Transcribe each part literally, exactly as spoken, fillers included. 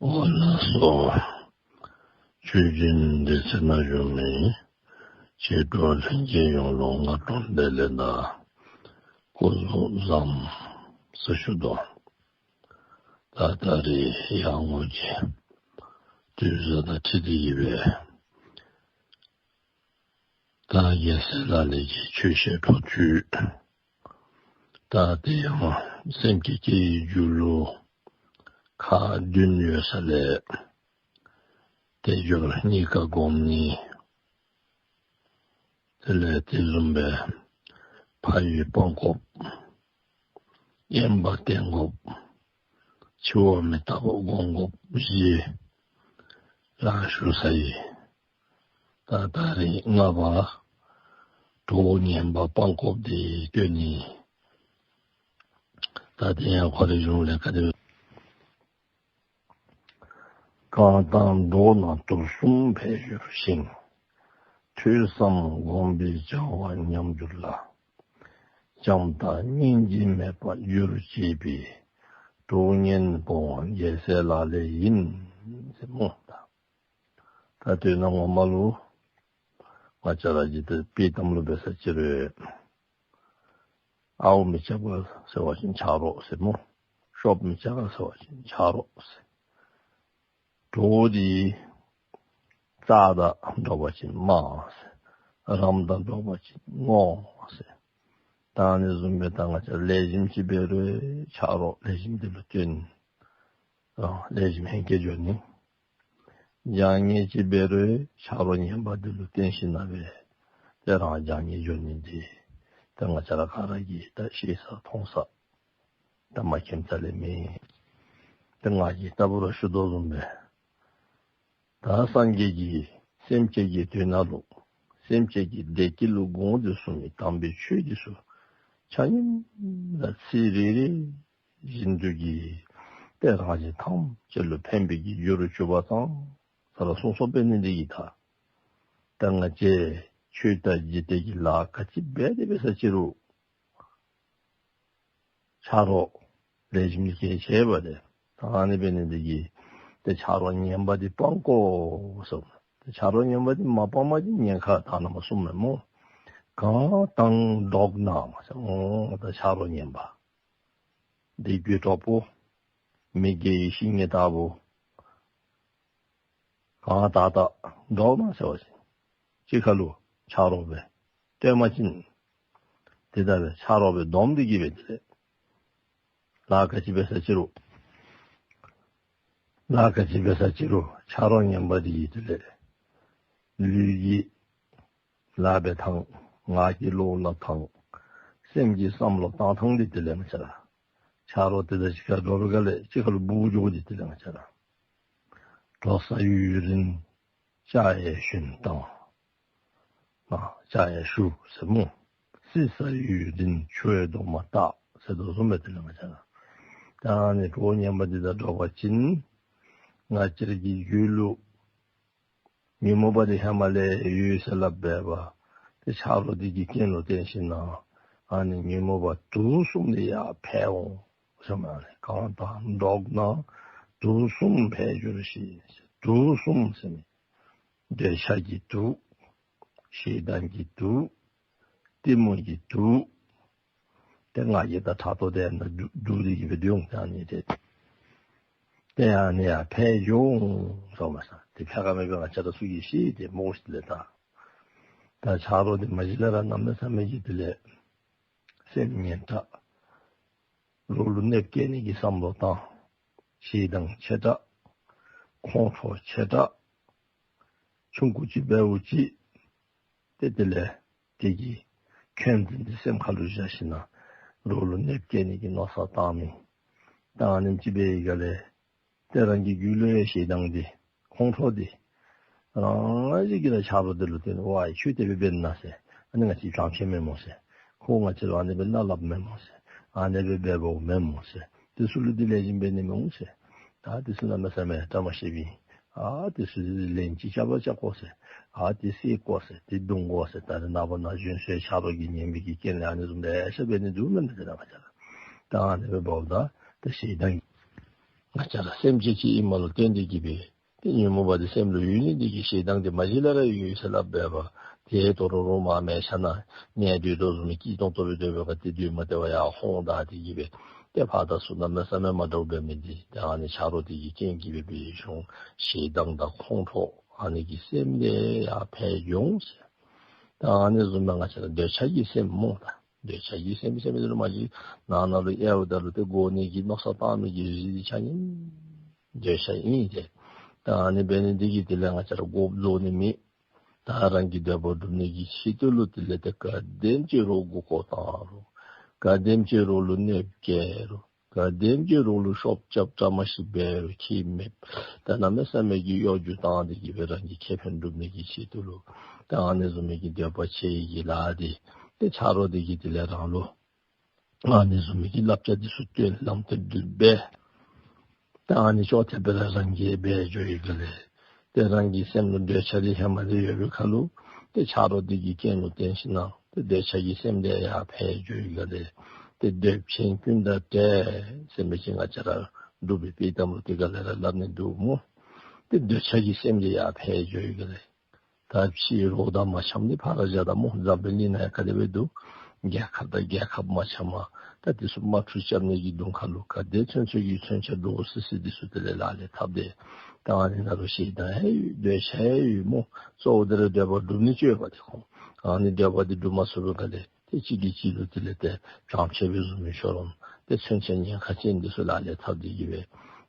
འོ་ལགས་སོ། ཆོས་སྦྱིན་སྡེ་ཚན་ནང་བཞུགས་མི་ཆོས་གྲོགས་ལྷན་རྒྱས་ཡོངས་ལུ་སྔ་དྲོ་བདེ་ལེགས་དང་སྐུ་གཟུགས་བཟང་ཟེར་ཞུ་དོ། ད་ད་རེས་ཡར་ངོ་གི་དུས་བཟང་དང་འཁྲིལ་ཏེ་གིས་སྦེ་ད་རྒྱལ་སྲས་ལག་ལེན་གྱི་ཆོས་བཤད་འཕྲོ་མཐུད། ད་དེ་ཡང་སེམས་བསྐྱེད་ཀྱི་རྒྱུ་ལུ་ཁག་བདུན་ཡོད་ས་ལས་དལ་འབྱོར་རྙེད་དཀའ་སྒོམ་ནི། དེ་ལས་དེ་བཟུམ་སྦེ་ཕ་ཡུལ་སྤང་དགོཔ། དབེན་པ་བསྟེན་དགོཔ། འཆི་བ་མི་རྟག་པ་སྒོམ་དགོཔ་བཞི་ལགས་ཞུ་ཚར་ཡི། ད་ད་རེས་ལྔ་པ་གྲོགས་ངན་པ་སྤང་དགོཔ་འདི་སྟོན་ནི། ད་དེ་ཡང་ཁོ་རའི་གཞུང་ལས་ག་དེ། གང་དང་འགྲོགས་ན་དུག་གསུམ་འཕེལ་འགྱུར་ཞིང་། ཐོས་བསམ་སྒོམ་པའི་བྱ་བ་ཉམས་འགྱུར་ལ། བྱམས་དང་སྙིང་རྗེ་མེད་པར་འགྱུར་བྱེད་པའི། གྲོགས་ངན་སྤོང་བ་རྒྱལ་སྲས་ལག་ལེན་ཡིན། ཟེར་སྨོ། ད་དོན་ངོ་མ་ལུ་ང་བཅས་ར་འཇིག་རྟེན་དཔྱེ་གཏམ་ལུ་འབད་ས་ཅིག་རུང་ཨརཝ་མི་རྐྱབ་ག་ཟེར་བ་ཅིན་ཆ་རོགས་ཟེར་སྨོ། ཤོབ་མི་རྐྱབ་ག་ཟེར་བ་ཅིན་ཆ་རོགས་ཟེར། གྲོགས་འདི་རྩྭ་དང་འགྲོགས་པ་ཅིན་དམར་ཟེར། རམ་དང་འགྲོགས་པ་ཅིན་སྔོ་ཟེར། ད་ཨ་ནི་བཟུམ་སྦེ་ད་ང་བཅས་ལེགས་ཤོམ་ཅིག་འབད་རུང་ཆ་རོགས་ལེགས་ཤོམ་འདི་ལུ་བསྟེན། ཨ་ལེགས་ཤོམ་ཧེང་སྐལ་འགྱོ་ནི། བྱང་ཉེས་ཅིག་འབད་རུང་ཆ་རོགས་ངན་པ་འདི་ལུ་བསྟེན་ཞིན་ན་སྦེ་ཏེ་རང་བྱང་ཉེས་འགྱོ་ནི་འདི་ཏེ་ང་བཅས་ར་ག་ར་གིས་ད་ཤེས་ས་མཐོང་ས་ད་མ་མཁྱེནམ་རྩ་ལས་མེད། ཏེ་ང་གིས་ལྟ་བུ་ར་ཞུ་དོ་བཟུམ་སྦེ་ད་སངས་རྒྱས་ཀྱིས་སེམས་ཅན་གྱི་དོན་ལུ་སེམས་ཅན་གྱི་བདེ་སྐྱིད་ལུ་དགོངས་ཏེ་གསུངས་མི་དམ་པའི་ཆོས་འདི་ཚུ་ཆ་མཉམ་ར་ཚིག་རེ་རེ་བཞིན་དུ་གིས་ཏེ་རང་གཞན་ཐམས་ཅད་ལུ་ཕན་པའི་གི་རྒྱུ་རུ་གྱུར་པ་ཙང་ཙ་ར་གསུངས་སོ་འབད་ནི་འདི་གིས་ད་ད་ང་བཅས་ཆོས་དང་འཇིག་རྟེན་གྱི་ལཱ་ག་ཅི་འབད་དེ་འབད་ས་ཅིག་རུང་ཆ་རོགས་ལེགས་ཤོམ་གྱི་གལ་ཆེ་བས་ཏེ། ད་ཨ་ནི་འབད་ནི་འདི་གིས་ཏེ་ཆ་རོགས་ངན་པ་འདི་སྤང་དགོ་ཟེར། ཏེ་ཆ་རོགས་ངན་པ་འདི་མ་སྤང་པ་ཅིན་ཉེན་ཁ་ད་ནཱ་མར་གསུངསམ་མས་སྨོ། གང་དང་འགྲོགས་ན་ཟེར། འོ་ད་ཆ་རོགས་ངན་པ་སྡིག་པའི་གྲོགས་པོ་མི་དགེ་བའི་བཤེས་གཉེན་ལྟ་བུ་གང་དང་ད་འགྲོགས་ན་ཟེར་བ་ཅིན་གཅིག་ཁར་ལུ་ཆ་རོགས་སྦེ་སྡོད་པ་ཅིན་དེ་ལྟ་སྦེ་ཆ་རོགས་སྦེ་སྡོམ་འདི་གིས་སྦེ་དེ་ལས་ལཱ་ག་ཅི་འབད་ས་ཅིག་རུང་ལཱ་ག་ཅི་འབད་ས་ཅིག་རུང་ཆ་རོགས་ངན་པ་འདི་གིས་དེ་ལས་ལུས་ཀྱི་ལཱ་འབད་ཐངས་ངག་གི་བློ་སླབ་ཐངས་སེམས་ཀྱི་བསམ་བློ་བཏང་ཐངས་འདི་དེ་ལས་ང་བཅས་ར་ཆ་རོགས་དེ་དང་གཅིག་ཁར་འགྲོགས་པའི་སྒང་ལས་གཅིག་ཁར་ལུ་འབུ་འགྱོ་འདི་དེ་ལས་ང་བཅས་ར་འགྲོགས་ས་ཡུན་རིང་བཅའ་ཡང་ཞུན་བཏང་། ཨ་བཅའ་ཡང་ཞུ་ཟེར་སྨོ། བསིལ་ས་ཡུན་རིང་ཆུ་ཡང་རྡོག་མ་བཏགས་ཟེར་དོ་བཟུམ་སྦེ་དེ་ལས་ང་བཅས་ར་ད་ཨ་ནི་གྲོགས་ངན་པ་འདི་དང་འགྲོགས་པ་ཅིན་ང་བཅས་ར་གི་རྒྱུད་ལུ་ཉོན་མོངས་པ་འདི་ཧེ་མ་ལས་ཡོད་ཟེར་སླབ་འབདཝ་ད་ཏེ་ཆ་རོགས་འདི་གི་རྐྱེན་ལུ་བརྟེན་ཞིན་ན་ཨ་ནི་ཉོན་མོངས་པ་དུག་གསུམ་འདི་ཡར་འཕེལ་འོང་ཟེར་མས། གང་དང་འགྲོགས་ན་དུག་གསུམ་འཕེལ་འགྱུར་ཞིང་། དུག་གསུམ་ཟེར་མི་འདོད་ཆགས་ཀྱི་དུག། ཞེ་སྡང་གི་དུག། གཏི་མུག་གི་དུག། ཏེ་ང་རྒྱལ་དང་ཕྲག་དོག་དེ་ནང་འདུ་འདུ་སྟེ་གིས་སྦེ་སྡོད་འོང་། ཏེ་ཨ་ནི་དེ་ཏེ་ཨ་ནི་ཡར་འཕེལ་འགྱོ་འོང་ཟེར་མས། ཏེ་འཕེལ་ག་མེད་པའི་ང་བཅས་ར་ཚུ་གིས་ཤེས་ཏེ་སྨོ་ཤིག་ལས་ད་ད་ཆ་རོགས་འདི་མ་གཞི་ལས་ར་གནམ་མེད་ས་མེད་ཀྱི་དེ་ལས་སེམས་ངན་དྲགས། རོགས་ལུ་གནོདཔ་བཀལ་ནི་གི་བསམ་བློ་བཏང་། ཞེ་སྡང་ཆེ་དྲགས། ཁོང་ཁྲོ་ཆེ་དྲགས། ཆུང་ཀུ་ཅིག་འབདཝ་ཅིག་ཏེ་དེ་ལས་དེ་གི་འཁོན་འཛིན་འདི་སེམས་ཁ་ལུ་བཞག་ཞིན་ན་རོགས་ལུ་གནོདཔ་བཀལ་ནི་གི་མནོ་བསམ་བཏང་མི་ད་ཨ་ནེམ་ཅིག་འབད་བའི་སྒང་ལས་ཏེ་རང་གི་རྒྱུད་ལུ་ཡང་ཞེ་སྡང་འདི་ཁོང་ཁྲོ་འདི་རང་བཞིན་གྱིས་ར་ཆ་རོགས་འདི་ལུ་བརྟེན་ཝའི་ཁྱོད་དེ་སྦེ་འབད་ན་ཟེར། ཨ་ནི་ང་བཅས་ཐང་ཆད་མས་སྨོ་ཟེར། ཁོ་ང་བཅས་ལུ་ཨ་ནི་སྦེ་ནཱ་སླབ་མས་སྨོ་ཟེར། ཨ་ནི་སྦེ་འབདཝ་མས་སྨོ་ཟེར། དེ་ཚུ་ལུ་འདི་ལེགས་ཤོམ་འབད་ནི་མས་སྨོ་ཟེར། ད་དེ་ཚུ་གནམ་མེད་ས་མེད་བཀྲ་མ་ཤིསཔ་ཨིན། ཨ་དེ་ཚུ་ལན་ཅིག་རྐྱབ་རྐྱབ་དགོ་ཟེར། ཨ་དེ་བསད་དགོ་ཟེར། དེ་བརྡུང་དགོ་ཟེར། ད་རེས་ནངས་པ་ན་གཞོན་ཚུ་ཆ་རོགས་ཀྱིས་ཉན་མི་གི་རྐྱེན་ལས་ཨ་ནི་བཟུམ་ལེ་ཤ་འབད་ནི་འདུག་མེན་ན་ཟེར་ན་ང་བཅས་ར། ད་ཨ་ནི་སྦེ་འབདཝ་ད་ད་ཞེ་སྡང་ ང་བཅས་ར་སེམས་ཅན་ཅིག་ཨིནམ་ལུ་བརྟེན་ཏེ་གིས་སྦེ་ཏེ་ཉོན་མོངས་པ་འདི་སེམས་ལུ་ཡོད་ནི་འདི་གིས་ཞེ་སྡང་འདི་མ་གཞི་ལས་ར་ཡོད་ཟེར་སླབ་འབདཝ་ད་ཏེ་ད་རུང་རུང་མ་མེད་ས་ན་ནད་དུག་དོ་བཟུམ་མའི་སྐྱིད་ཏོང་ཏོ་སྦེ་སྡོད་པའི་ཁར་ཏེ་དུས་མ་བདེཝ་ཡར་འོང་ད་འདི་གིས་སྦེ་ཏེ་ཕར་དང་ཚུར་གནམ་མེད་ས་མེད་མ་འདྲཝ་འབད་མི་འདི་ཏེ་ཨ་ནི་ཆ་རོགས་འདི་གི་རྐྱེན་གྱིས་སྦེ་འབད་ཞིནམ་ཞེ་སྡང་དང་ཁོང་ཁྲོ་ཨ་ནི་གི་སེམས་འདི་ཡར་འཕེལ་འགྱོ་འོང་ཟེར། ད་ཨ་ནི་བཟུམ་སྦེ་ང་བཅས་ར་འདོད་ཆགས་ཀྱི་སེམས་སྨོ། ད་འདོད་ཆགས་ཀྱི་སེམས་ཟེར་མི་འདི་ལུ་མ་གཞི་ནང་ན་ལུ་དབྱེཝ་ད་ལུ་ཏེ་དགོ་ནི་གི་མནོ་བསམ་བཏང་མི་གི་རིགས་འདི་ཆ་མཉམ་འདོད་ཆགས་ཨིན་ཏེ། ད་ཨ་ནི་འབད་ནི་འདི་གིས་དེ་ལས་ང་བཅས་ར་དགོཔ་བཟོ་ནི་མེད། ད་རང་གི་འདོད་པ་སྒྲུབ་ནི་གི་ཆེད་དུ་ལུ་དེ་ལས་ཏེ་ག་དེམ་ཅིག་རོགས་མགུ་སྐོར་བཏང་རུང་ག་དེམ་ཅིག་རོགས་ལུ་གནོདཔ་བཀལ་རུང་ག་དེམ་ཅིག་རོགས་ལུ་ཤོབ་རྐྱབ་བཀྲ་མ་ཤིསཔ་འབད་རུང་ཁྱད་མེད། ད་གནམ་མེད་ས་མེད་ཀྱི་གཡོ་སྒྱུ་བཏང་སྟེ་གིས་སྦེ་རང་གི་ཁེ་ཕན་སྒྲུབ་ནི་གི་ཆེད་དུ་ལུ་ད་ཨ་ནི་བཟུམ་མའི་གི་འདོད་པ་ཆེ་བའི་གི་ལཱ་འདི་ཏེ་ཆ་རོགས་འདི་གིས་དེ་ལས་རང་ལུ་ཨ་ནི་བཟུམ་མའི་གི་བསླབ་བྱ་འདི་ཚུ་སྟོན། ལམ་སྟོན་འདི་འབད། ད་ཨ་ནི་ཅོག་འཐདཔ་སྦེ་ར་རང་གིས་འབད་འགྱོ་བའི་སྒང་ལས་ཏེ་རང་གི་སེམས་ལུ་འདོད་ཆགས་འདི་ཧེ་མ་ལས་ཡོད་པའི་ཁར་ལུ་ཏེ་ཆ་རོགས་འདི་གི་རྐྱེན་ལུ་བརྟེན་ཞིན་ན་ཏེ་འདོད་ཆགས་ཀྱི་སེམས་འདི་ཡར་འཕེལ་འགྱོ་བའི་སྒང་ལས་ཏེ་འདོད་ཆེན་ཀུན་དང་བྲལ་ཟེར་མི་ཅིག་ང་བཅས་ར་འབྲུག་པའི་དཔྱེ་གཏམ་ལུ་དེ་སྒང་ལས་ར་སླབ་ནི་འདུག་སྨོ། ཏེ་འདོད་ཆགས་ཀྱི་སེམས་འདི་ཡར་འཕེལ་འགྱོ་བའི་སྒང་ལས་ད་ཕྱི་རོལ་དང་མ་འཆམ་ནི་ཕར་བཞག་ད་སྨོ། འཛམ་བུ་གླིང་ནང་ཡང་ག་དེ་སྦེ་འདུག། རྒྱལ་ཁབ་དང་རྒྱལ་ཁབ་མ་འཆམ་པར་ད་དེ་ཚུ་དམག་འཁྲུག་རྐྱབ་ནི་གི་དོན་ཁ་ལུ་ག་དེ་ཚུན་ཚོད་ཀྱི་མཚོན་ཆ་འདྲོག་སི་སི་འདི་ཚུ་དེ་ལས་ལག་ལེན་འཐབ་སྟེ། ད་ཨ་ནི་ནང་ལུ་ཞེ་སྡང་ཡང་ཡོད། འདོད་ཆགས་ཡང་ཡོད་སྨོ། གཙོ་བོ་དེ་ར་འདོད་པ་སྒྲུབ་ནི་ཅིག་ཡོདཔ་འདི་ཁོང་ཨ་ནི་འདོད་པ་འདི་སྒྲུབ་མ་ཚུགས་པའི་སྒང་ལས་ཏེ་གཅིག་གིས་གཅིག་ལུ་དེ་ལས་ཏེ་བྱམས་བརྩེ་སྦེ་བཟུམ་སྦེ་ཤོར་འོང་། ཏེ་མཚོན་ཆ་ཉེན་ཁ་ཅན་འདི་ཚུ་ལག་ལེན་འཐབ་སྟེ་གིས་སྦེ་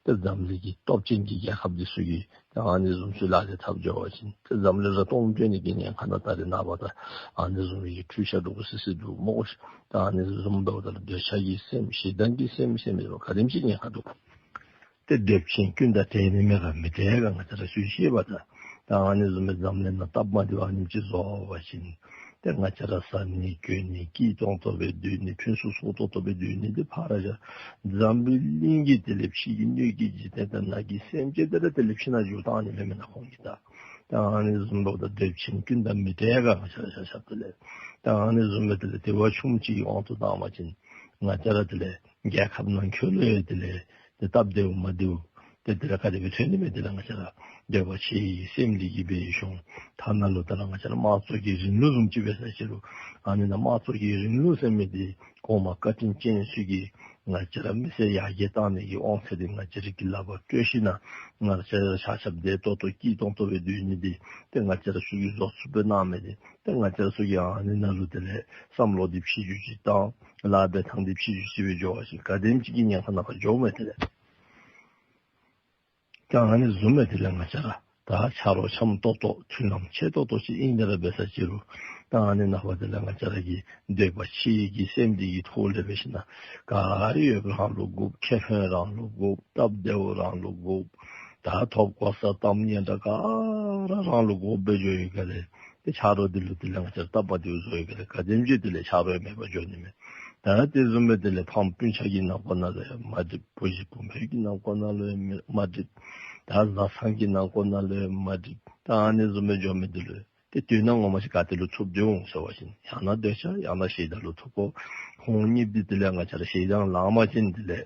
ཏེ་འཛམ་གླིང་གི་སྟོབས་ཅན་གྱི་རྒྱལ་ཁབ་འདི་ཚུ་གིས་ཏེ་ཨ་ནི་བཟུམ་ཚུ་ལག་ལེན་འཐབ་འགྱོ་བ་ཅིན་ཏེ་འཛམ་གླིང་ར་སྟོངམ་འགྱོ་ནི་གི་ཉེན་ཁ་ནང་ད་རེས་ནངས་པ་ད་ཨ་ནི་བཟུམ་གྱི་འཁྲུག་ཆ་འདྲོག་སི་སི་འདུག་སྨོ། ད་ཨ་ནི་བཟུམ་འབདཝ་ད་ལུ་འདོད་ཆགས་ཀྱི་སེམས་ཞེ་སྡང་གི་སེམས་ཟེར་མི་འདི་ག་དེམ་ཅིག་ཉེན་ཁ་འདུག། ཏེ་འདོད་ཆེན་ཀུན་དང་བྲལ་ནི་མས་ག་མི་བྲལ་ག་ང་བཅས་ར་ཚུ་ཤེས་པ་ད། ད་ཨ་ནི་བཟུམ་སྦེ་འཛམ་གླིང་ནང་སྟབས་མ་བདེཝ་ཨ་ནེམ་ཅིག་བཟོ་བ་ཅིན་ཏེ་ང་བཅས་ར་བཟའ་ནི་གྱོན་ནི་སྐྱིད་ཏོང་ཏོ་སྦེ་སྡོད་ནི་ཕུན་སུམ་ཚོགས་ཏོག་ཏོ་སྦེ་སྡོད་ནི་འདི་ཕར་བཞག། འཛམ་བུ་གླིང་གི་དེ་ལས་ཕྱི་གི་སྣོད་ཀྱི་འཇིག་རྟེན་དང་ནང་གི་སེམས་ཅན་དེ་ར་དེ་ལས་ཕྱི་ནང་འགྱོ་བཏང་ནི་མས་མེན་ན་ཁོང་གིས་ད། ད་ཨ་ནི་བཟུམ་འབདཝ་ད་འདོད་ཆེན་ཀུན་དང་མི་བྲལ་ག་ང་བཅས་ར་ཆ་ཁྱབ་དེ་ལས་ད་ཨ་ནི་བཟུམ་སྦེ་དེ་ལས་དེ་བ་ཆུང་ཅིག་དབང་དུ་བཏང་བ་ཅིན་ང་བཅས་ར་དེ་ལས་རྒྱལ་ཁབ་ནང་འཁོད་ལུ་ཡང་དེ་ལས་ཏེ་སྟབས་བདེཝ་མ་བདེཝ་ཏེ་དེ་ར་ག་དེ་སྦེ་ཐོན་ནི་མས། དེ་ལས་ང་བཅས་ར་འདོད་པ་ཆེ་བའི་སེམས་འདི་གིས་འབད་ཞིནམ་ཐ་ན་ལུ་ད་ར་ང་བཅས་ར་དམངས་གཙོ་གི་རིང་ལུགས་བཟུམ་ཅིག་འབད་ས་ཅིག་རུང་ཨ་ནི་ནང་དམངས་གཙོ་གི་རིང་ལུགས་ཟེར་མི་འདི་གོང་མ་བཀའ་དྲིན་ཅན་ཚུ་གིས་ང་བཅས་ར་མི་སེར་ཡར་རྒྱས་གཏང་ནི་གི་དབང་ཚད་འདི་ང་བཅས་ར་གི་ལག་པར་སྤྲོད་ཞིན་ན་ང་བཅས་ར་ཆ་ཁྱབ་བདེ་ཏོག་ཏོ་སྐྱིད་ཏོང་ཏོ་སྦེ་སྡོད་ནི་འདི་ཏེ་ང་བཅས་ར་ཚུ་གིས་བཟོ་ཚུགསཔ་སྦེ་གནང་མི་འདི་ཏེ་ང་བཅས་ར་ཚུ་གིས་ཨ་ནི་ནང་ལུ་དེ་ལས་བསམ་བློ་འདི་ཕྱི་འགྱུར་ཅིག་བཏང་ལཱ་འབད་ཐངས་འདི་ཕྱི་འགྱུར་ཅིག་སྦེ་འགྱོ་བ་ཅིན་ག་དེམ་ཅིག་གི་ཉེན་ཁ་ནང་ཕར་འགྱོཝ་མས། དེ་ལས་ད་ཨ་ནི་བཟུམ་སྦེ་དེ་ལས་ང་བཅས་ར་ད་ཆ་རོགས་འཆམ་ཏོག་ཏོ་མཐུན་ལམ་ཆེ་ཏོག་ཏོ་ཅིག་ཨིན་དེ་ར་འབད་ས་ཅིག་རུང་ད་ཨ་ནི་ནང་ཕར་དེ་ལས་ང་བཅས་ར་གི་འདོད་པ་ཆེ་བའི་གི་སེམས་འདི་གི་ཐོག་ལས་འབད་ཞིན་ན་ག་ར་ཡོདཔ་རང་ལུ་དགོཔ། ཁེ་ཕན་རང་ལུ་དགོཔ། སྟབས་བདེཝ་རང་ལུ་དགོཔ། ད་ཐོབ་གོ་ས་གཏམ་སྙན་གྲགས་ག་ར་རང་ལུ་དགོཔ་སྦེ་འགྱོ་བའི་སྒང་ལས་ཏེ་ཆ་རོགས་འདི་ལུ་དེ་ལས་ང་བཅས་ར་སྟབས་མ་བདེཝ་བཟོ་བའི་སྒང་ལས་ག་དེམ་ཅིག་དེ་ལས་ཆ་རོགས་ཡང་མེད་པར་འགྱོ་ནི་མས། ད་དེ་བཟུམ་སྦེ་དེ་ལས་ཕམ་སྤུན་ཆ་གི་ནང་འཁོད་ནང་ལུ་ཡང་མ་འགྲིག། བུ་གཞི་བུམོ་གི་ནང་འཁོད་ནང་ལུ་ཡང་མ་འགྲིག། ད་བཟའ་ཚང་གི་ནང་འཁོད་ནང་ལུ་ཡང་མ་འགྲིག། ད་ཨ་ནི་བཟུམ་སྦེ་འགྱོ་མི་འདི་ལུ་ཏེ་དོན་ངོ་མ་ཅིག་ག་ཏེ་ལུ་ཐུག་སྟེ་འོང་ཟེར་བ་ཅིན་ཡང་ན་འདོད་ཆགས་ཡང་ན་ཞེ་སྡང་ལུ་ཐུག་གོ། ཁོང་གཉིས་འདི་དེ་ལས་ང་བཅས་ར་ཞེ་སྡང་ལངས་པ་ཅིན་དེ་ལས་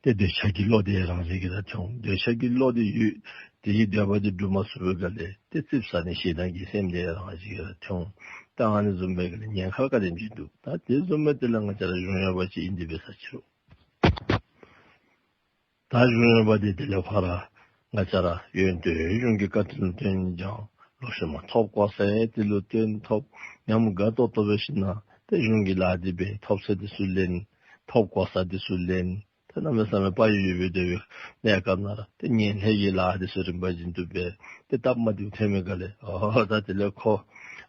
ཏེ་འདོད་ཆགས་ཀྱི་བློ་འདི་རང་བཞིན་གྱིས་ར་ཐོན། འདོད་ཆགས་ཀྱི་བློ་འདི་ཡོད། དེ་གི་འདོད་པ་འདི་སྒྲུབ་མ་ཚུགས་པའི་སྒང་ལས་ཏེ་རྩིགཔ་ཟ་ནི་ཞེ་སྡང་གི་སེམས་འདི་རང་བཞིན་གྱིས་ར་ཐོན། ད་ཨ་ནི་བཟུམ་སྦེ་གི་ལས་ཉེན་ཁ་ག་དེམ་ཅིག་འདུག། ད་དེ་བཟུམ་སྦེ་དེ་ལས་ང་བཅས་ར་གཞུང་གཡོགཔ་ཅིག་ཨིན་ཏེ་འབད་ས་ཅིག་རུང་ད་གཞུང་གཡོགཔ་འདི་དེ་ལས་ཕར་ང་བཅས་ར་ཡོན་ཏན་གཞུང་གི་བཀའ་དྲིན་ལུ་བརྟེན་ཀྱང་ལོག་ཤུལ་མ་ཐོབ་གོ་ས་ཡང་དེ་ལུ་བརྟེན་ཐོབ། ཉམས་དགའ་ཏོག་ཏོ་འབད་ཞིན་ན་ཏེ་གཞུང་གི་ལཱ་འདི་འབད། ཐོབ་ཚད་འདི་ཚུ་ལེན། ཐོབ་གོ་ས་འདི་ཚུ་ལེན། ཏེ་གནམ་མེད་ས་མེད་དཔའ་ཡོད་ཡོདཔ་སྦེ་སྡོད་པའི་གནས་སྐབས་ནང་ར་ཏེ་ངན་ལྷད་ཀྱི་ལཱ་འདི་ཚུ་རིམ་པ་བཞིན་དུ་འབད། ཏེ་སྟབས་མ་བདེཝ་ཐོན་མི་སྒང་ལས་ཨོ་ད་དེ་ལས་ཁོ་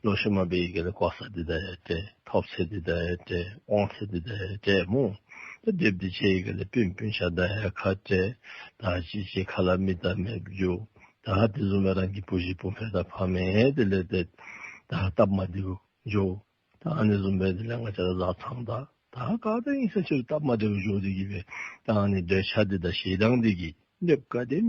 ལོག་ཤུལ་མ་འབད་བའི་སྒང་ལས་གོ་ས་འདི་དང་ཡང་བྲལ། ཐོབ་ཚད་འདི་དང་ཡང་བྲལ། དབང་ཚད་འདི་དང་ཡང་བྲལ་སྨོ། ཏེ་སྡོདཔ་འདི་ཆེ་བའི་སྒང་ལས་སྤུན་སྤུན་ཆ་དང་ཡང་ཁ་བྲལ། ད་ཅི་ཅི་ཁ་ལ་མིག་ཏོ་མེདཔ་འགྱོ། ད་དེ་བཟུམ་སྦེ་རང་གི་བུ་གཞི་བུམོ་དང་ཕ་མ་དེ་ལས་ཏེ་ད་སྟབས་མ་བདེཝ་འགྱོ། ད་ཨ་ནི་བཟུམ་སྦེ་དེ་ལས་ང་བཅས་ར་བཟའ་ཚང་དང་ད་ག་དང་ཨིན་ས་ཅིག་རུང་སྟབས་མ་བདེཝ་འགྱོ་སྟེ་གིས་སྦེ་ད་ཨ་ནི་འདོད་ཆགས་འདི་དང་ཞེ་སྡང་འདི་གིས་གནོདཔ་ག་དེམ་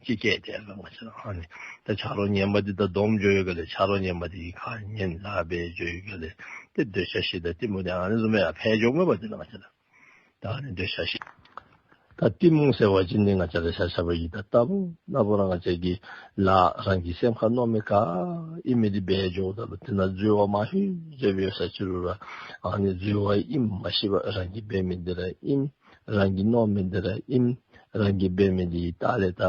ཅིག་བཀལ་ཏེ་ཡར་ལས་ང་བཅས་ར་ཨ་ནི་ད་ཆ་རོགས་ངན་པ་འདི་དང་སྡོམ་འགྱོ་བའི་སྒང་ལས་ཆ་རོགས་ངན་པ་འདི་གིས་ཁ་ཉན་ལཱ་འབད་འགྱོ་བའི་སྒང་ལས་ཏེ་འདོད་ཆགས་ཞེ་སྡང་གཏི་མུག་འདི་ཨ་ནི་བཟུམ་སྦེ་ཡར་འཕེལ་འགྱོཝ་མས་པ། དེ་ལས་ང་བཅས་ར་ད་ཨ་ནི་འདོད་ཆགས་ཞེ་ ད་གཏི་མུག་ཟེར་བ་ཅིན་ནི་ང་བཅས་ར་ཤ་ཤ་བ་གིས་ད་ལྟ་བུ་ན་བུ་ར་ང་བཅས་ཀྱིས་ལཱ་རང་གི་སེམས་ཁར་མནོ་མི་ག་ཨིན་མི་འདི་འབད་འགྱོཝ་ད་ལུ་དེ་ནང་འཛོལ་བ་མ་ཧུས་འཛོལ་སྦེ་ཡོད་ས་ཅིག་རུང་ར་ཨ་ནི་འཛོལ་བ་ཨིནམ་མ་ཤེས་པར་རང་གིས་འབད་མི་འདི་ར་ཨིན། རང་གིས་མནོ་མི་འདི་ར་ཨིན། རང་གིས་འབད་མི་འདི་ཡི་ལྟག་ལས་ད་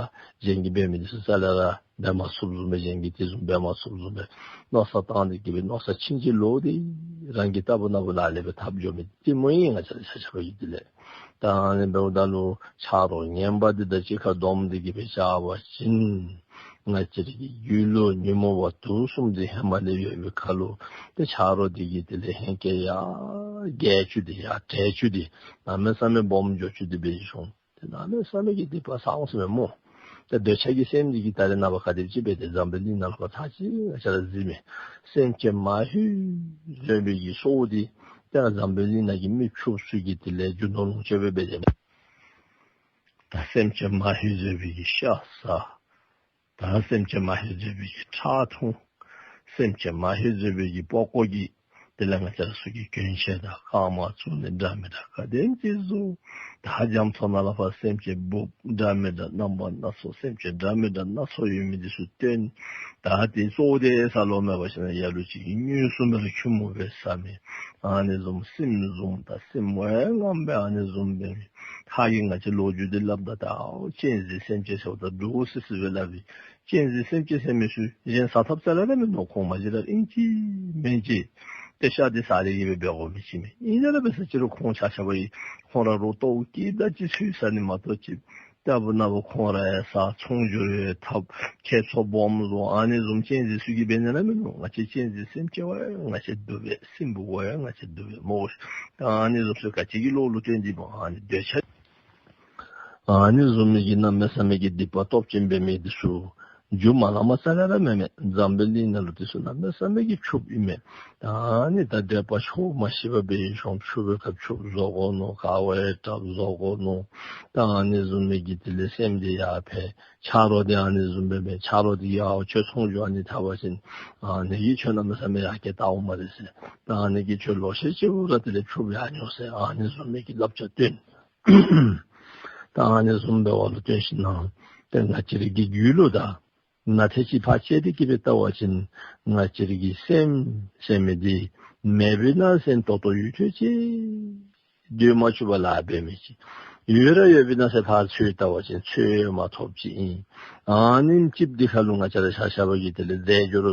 གཞན་གྱིས་འབད་མི་འདི་ཚུ་རྩ་ལས་ར་འབད་མ་ཚུགསཔ་བཟུམ་སྦེ་གཞན་གྱིས་དེ་བཟུམ་འབད་མ་ཚུགསཔ་བཟུམ་སྦེ་མནོ་བསམ་བཏང་སྟེ་གི་སྦེ་མནོ་བསམ་ཕྱིན་ཅི་ལོག་སྟེ་རང་གིས་ལྟ་བུ་ན་བུ་ལཱ་ལས་སྦེ་འཐབ་འགྱོ་མི་འདི་གཏི་མུག་ཨིན། ང་བཅས་ར་ཤ་ཤ་བ་གིས་དེ་ལས་ད་ཨ་ནི་འབདཝ་ད་ལུ་ཆ་རོགས་ངན་པ་འདི་དང་གཅིག་ཁར་བསྡོམས་ཏེ་གི་སྦེ་བཞག་པ་ཅིན་ང་བཅས་ར་གི་རྒྱུད་ལུ་ཉོན་མོངས་པ་དུག་གསུམ་འདི་ཧེ་མ་ལས་ཡོད་པའི་ཁར་ལུ་ཏེ་ཆ་རོགས་འདི་གིས་དེ་ལས་ཧེང་སྐལ་ཡར་རྒྱས་བཅུག་སྟེ་ཡར་དྲག་བཅུག་སྟེ་གནམ་མེད་ས་མེད་སྦོམ་འགྱོ་བཅུག་སྟེ་འབད་ཞིནམ་ཏེ་གནམ་མེད་ས་མེད་ཀྱི་སྡིག་པ་བསགས་འོང་ཟེར་མས་སྨོ། ཏེ་འདོད་ཆགས་ཀྱི་སེམས་འདི་གིས་ད་རེས་ནངས་པ་ག་དེམ་ཅིག་འབད་དེ་འཛམ་བུ་གླིང་ནང་ལུ་ཁོ་ཐག་ཅིག་ང་བཅས་ར་གཟིགས་མས། སེམས་ཅན་མ་ཧུས་བཟོད་པའི་གི་སྲོག་འདི་ཏེ་འཛམ་བུ་གླིང་ནང་གི་མི་ཕྱུགཔོ་ཚུ་གིས་དེ་ལས་རྒྱུ་ནོར་ལོངས་སྤྱོད་སྦེ་འབད་དེ་ད་སེམས་ཅན་མ་ཧུས་བཟོད་པའི་གི་ཤ་ཟ། ད་སེམས་ཅན་མ་ཧུས་བཟོད་པའི་གི་ཁྲག་འཐུང་། སེམས་ཅན་མ་ཧུས་བཟོད་པའི་གི་པགས་ཀོ་གི་དེ་ལས་ང་བཅས་ར་ཚུ་གི་གྱོན་ཆས་དང་རྐངམ་བཙུགས་ནི་འདྲ་མི་འདྲ་ག་དེམ་ཅིག་བཟོ། ད་རྒྱ་མཚོ་ནང་ལས་ཕར་སེམས་ཅན་འབུཔ་འདྲ་མི་འདྲ་རྣམ་པ་སྣ་ཚོགས་སེམས་ཅན་འདྲ་མི་འདྲ་སྣ་ཚོགས་ཡོད་མི་འདི་ཚུ་བཏོན། ད་དེ་གཙོ་བོ་དེ་ཟ་ལོང་མེད་པ་ཅིན་ལ་ལུ་ཅིག་གིས་སྙུན་གསུམ་སྦེ་ར་ཁྱུར་མིད་སྦེ་ཟ་མི། ཨ་ནི་བཟུམ་སྲནམ་བཟུམ་ད་སྲནམ་ཡང་ངམ་སྦེ་ཨ་ནི་བཟུམ་འབད་མི། ཧ་གི་ང་བཅས་ལོ་རྒྱུས་འདི་སླབ་ད་ད་ཨའོ་གཅན་གཟན་སེམས་ཅན་ཟེརཝ་ད་འདྲོག་སི་སི་སྦེ་སླབ་ཨིན། གཅན་གཟན་སེམས་ཅན་ཟེར་མི་ཚུ་གཞན་ཟ་ཐབས་རྩ་ལས་ར་མིན་ནུག། ཁོང་མ་གཞི་ར་ཨིན་ཅི་མིན་ཅི་ཏེ་ཤ་འདི་ཟ་སྟེ་གི་སྦེ་འབད་དགོ་མི་ཅིག་མས། ཨིན་ན་ར་འབད་ས་ཅིག་རུང་ཁོང་ཆ་ཁྱབ་ཨིན། ཁོང་ར་རོགས་ལྟོཝ་བཀྱེས་ད་ཅིག་ཚུད་ཟ་ནི་མ་གཏོགས་ཅིག་ལྟ་བུ་ན་བུ་ཁོང་ར་ཡང་ཟ་ཚོང་སྒྱུར་ཡང་འཐབ་ཁྱད་མཚར་སྦོམ་བཟོ། ཨ་ནི་བཟུམ་གཅན་གཟན་ཚུ་གིས་འབད་ནི་ར་མིན་ནུག། ང་བཅས་གཅན་གཟན་སེམས་ཅན་བ་ཡང་ང་བཅས་སྡུག་པས། སྲནམ་བ་ཡང་ང་བཅས་སྡུག་པས་སྨོ། ཨ་ནི་བཟུམ་ཚུ་ག་ཅི་གི་བློ་ལུ་བརྟེན་ཏེ་སྨོ། ཨ་ནི་འདོད་ཆགས་ཨ་ནི་བཟུམ་མའི་གི་གནམ་མེད་ས་མེད་ཀྱི་སྡིག་པ་སྟོབས་ཅན་འབད་མི་འདི་ཚུ་རྒྱུ་མ་ལང་མ་རྩ་ལས་ར་མེད་མས། འཛམ་བུ་གླིང་ནང་ལུ་འདི་ཚུ་གནམ་མེད་ས་མེད་ཀྱི་ཕྱུགཔོ་ཨིན་མས། ཨ་ནི་ད་འདོད་པ་ཆོག་མ་ཤེས་པར་འབད་ཞིནམ་ཕྱུག་པའི་ཁར་ཕྱུགཔོ་བཟོ་དགོ་མནོ། དཀའ་བའི་དྲགཔོ་བཟོ་དགོ་མནོ། ད་ཨ་ནི་བཟུམ་མའི་གི་དེ་ལས་སེམས་འདི་ཡར་འཕེལ། ཆ་རོགས་འདི་ཨ་ནི་བཟུམ་འབད་མི་ཆ་རོགས་འདི་གིས་ཨའོ་ཁྱོད་ཚོང་སྒྱུར་ཨ་ནི་འཐབ་པ་ཅིན་ཨ་ནི་གིས་ཁྱོད་གནམ་མེད་ས་མེད་ཡར་རྒྱས་བཏང་འོང་སྨ་རེ་ཟེར། ད་ཨ་ནི་གིས་ཁྱོད་ལོ་ཤས་ཅིག་འབདཝ་ད་དེ་ལས་ཕྱུགཔོ་ཡར་འགྱོ་ཟེར། ཨ་ནི་བཟུམ་མའི་གི་བསླབ་བྱ་སྟོན། ད་ཨ་ནི་བཟུམ་འབད་བ་ལུ་བརྟེན་ཞིནམ་ཏེ་ང་བཅས་ར་གི་རྒྱུད་ལུ་ད་ནཱ་ཏེ་ཅིག་ཕར་དཔྱད་དེ་གི་སྦེ་བལྟ་བ་ཅིན་ང་བཅས་ར་གི་སེམས་ཟེར་མི་འདི་མེད་པས་ན་ཟེར་ཏོག་ཏོ་ཡུད་ཙམ་ཅིག་སྡོད་མ་བཅུག་པར་ལཱ་འབད་མི་ཅིག། ཡོད་ར་ཡོད་པས་ན་ཟེར་ཕར་འཚོལ་བལྟ་བ་ཅིན་འཚོལ་མ་ཐོབ་ཅིག་ཨིན། ཨ་ནེམ་ཅིག་འདི་ཁར་ལུ་ང་བཅས་ར་ཤ་ཤ་བ་གིས་དེ་ལས་རྫས་སྦྱོར་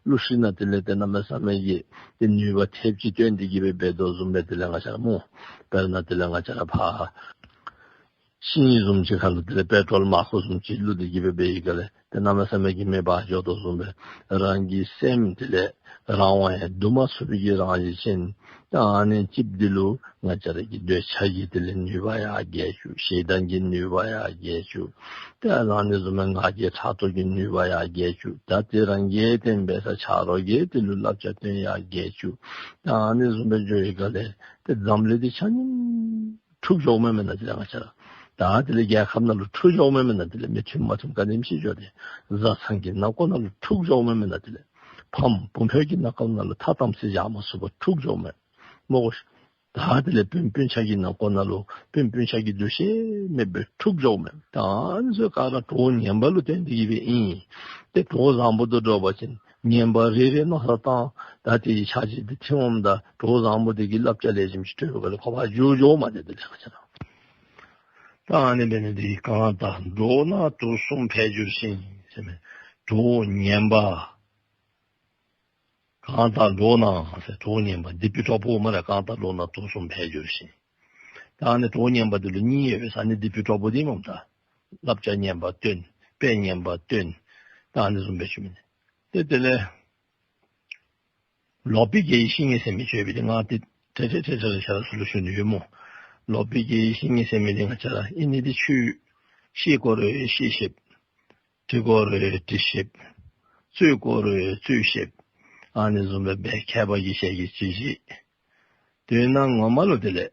བླུག་ཞིནམ་དེ་ལས་ཏེ་གནམ་མེད་ས་མེད་ཀྱི་ཏེ་ནུས་པ་ཐེབས་ཅིག་བཏོན་ཏེ་གི་སྦེ་འབད་དོ་བཟུམ་སྦེ་དེ་ལས་ང་བཅས་ར་སྨོ། དཔེར་ན་དེ་ལས་ང་བཅས་ར་ཕར་ཤིང་བཟུམ་ཅིག་ཁར་ལུ་དེ་ལས་པེ་ཊོལ་མར་ཁུ་བཟུམ་ཅིག་བླུགས་ཏེ་གི་སྦེ་འབད་བའི་སྒང་ལས་ཏེ་གནམ་མེད་ས་མེད་ཀྱི་མེ་འབར་འགྱོ་དོ་བཟུམ་སྦེ་རང་གི་སེམས་དེ་ལས་རང་དབང་ཡང་བསྡུ་མ་ཚུགས་པའི་གི་རང་བཞིན་ཅན། ཏེ་ཨ་ནེམ་ཅིག་འདི་ལུ་ང་བཅས་ར་གི་འདོད་ཆགས་ཀྱི་དེ་ལས་ནུས་པ་ཡར་རྒྱས་བཅུག། ཞེ་སྡང་གི་ནུས་པ་ཡར་རྒྱས་བཅུག། ཏེ་ཨ་ནི་བཟུམ་སྦེ་ང་རྒྱལ་ཕྲག་དོག་གི་ནུས་པ་ཡར་རྒྱས་བཅུག། ད་དེ་རང་གིས་དེ་འབད་ས་ཆ་རོགས་ཀྱིས་དེ་ལུ་བསླབ་བྱ་སྟོན་ཡར་རྒྱས་བཅུག། ཏེ་ཨ་ནི་བཟུམ་སྦེ་འགྱོ་བའི་སྒང་ལས་ཏེ་འཛམ་གླིང་འདི་ཆ་མཉམ་འཁྲུགས་འགྱོཝ་མས་མེན་ན། དེ་ལས་ང་བཅས་ར་ད་དེ་ལས་རྒྱལ་ཁབ་ནང་ལུ་འཁྲུགས་འགྱོཝ་མས་མེན་ན། དེ་ལས་མི་མཐུན་མ་མཐུན་ག་ནེམ་ཅིག་འགྱོ་སྟེ་བཟའ་ཚང་གི་ནང་འཁོད་ནང་ལུ་འཁྲུགས་འགྱོཝ་མས་མེན་ན། དེ་ལས་ཕམ་བུ་ཕོ་གི་ནང་འཁོད་ནང་ལུ་ཐ་དམ་ཚིག་བཞག་མ་ཚུགས་པར་འཁྲུགས་འགྱོཝ་མས་སྨོ། ད་དེ་ལས་སྤུན་སྤུན་ཆ་གི་ནང་འཁོད་ནང་ལུ་སྤུན་སྤུན་ཆ་གི་འདུ་ཤེས་མེད་པར་འཁྲུགས་འགྱོཝ་མས། ད་ཨ་ནི་ཚུ་ག་ར་གྲོགས་ངན་པ་ལུ་བརྟེན་ཏེ་གི་སྦེ་ཨིན། ཏེ་གྲོགས་བཟང་པོ་དང་འགྲོགས་པ་ཅིན་ངན་པ་རེ་རེ་མནོ་བསམ་བཏང་། ད་དེ་ཆ་ཅིག་འདི་ཐིམ་འོངམ་ད་གྲོགས་བཟང་པོ་དེ་གིས་བསླབ་བྱ་ལེགས་ཤོམ་ཅིག་སྤྲོད་པའི་སྒང་ལས་ཁོ་ཕར་འགྱོ་འགྱོཝ་མས། ཏེ་དེ་ལས་ང་བཅས་ར་ད་ཨ་ནི་འབད་ནི་འདི་གིས་གང་དང་འགྲོགས་ན་དུག་གསུམ་འཕེལ་འགྱུར་ཞིང་ཟེར་མི་གྲོགས་ངན་པ། གང་དང་འགྲོགས་ན་ཟེར་གྲོགས་ངན་པ་སྡིག་པའི་གྲོགས་པོ་སྨ་རེ། གང་དང་འགྲོགས་ན་དུག་གསུམ་འཕེལ་འགྱུར་ཞིང་། ད་ཨ་ནི་གྲོགས་ངན་པ་འདི་ལུ་གཉིས་ཡོད་པས། ཨ་ནི་སྡིག་པའི་གྲོགས་པོ་འདི་སྨོ། ད་བསླབ་བྱ་ངན་པ་སྟོན། དཔེ་ངན་པ་སྟོན། ད་ཨ་ནི་བཟུམ་སྦེ་ཞུ་མི་ནི། ཏེ་དེ་ལས་ལོག་པའི་དགེ་བའི་བཤེས་གཉེན་ཟེར་མི་ཅིག་ཡོད་པས། ཏེ་ང་ཏེ་ཏེ་ཏེ་ཏེ་ཏེ་ལས་ཆ་རོགས་ཚུ་ལུ་ཞུ་ནི་ཡོད་སྨོ། ལོག་པའི་དགེ་བའི་བཤེས་གཉེན་ཟེར་མི་འདི་ང་བཅས་ར་ཨིན་ནི་འདི་ཆོས་བཤད་དགོ་རུང་བཤད་ཤེསཔ། འདྲི་དགོ་རུང་འདྲི་ཤེསཔ། རྩོད་དགོ་རུང་རྩོད་ཤེསཔ། ཨ་ནི་བཟུམ་སྦེ་མཁས་པ་གི་ཞལ་གྱིས་ཅིག་བཞེས། དོན་ངོ་མ་ལུ་དེ་ལས་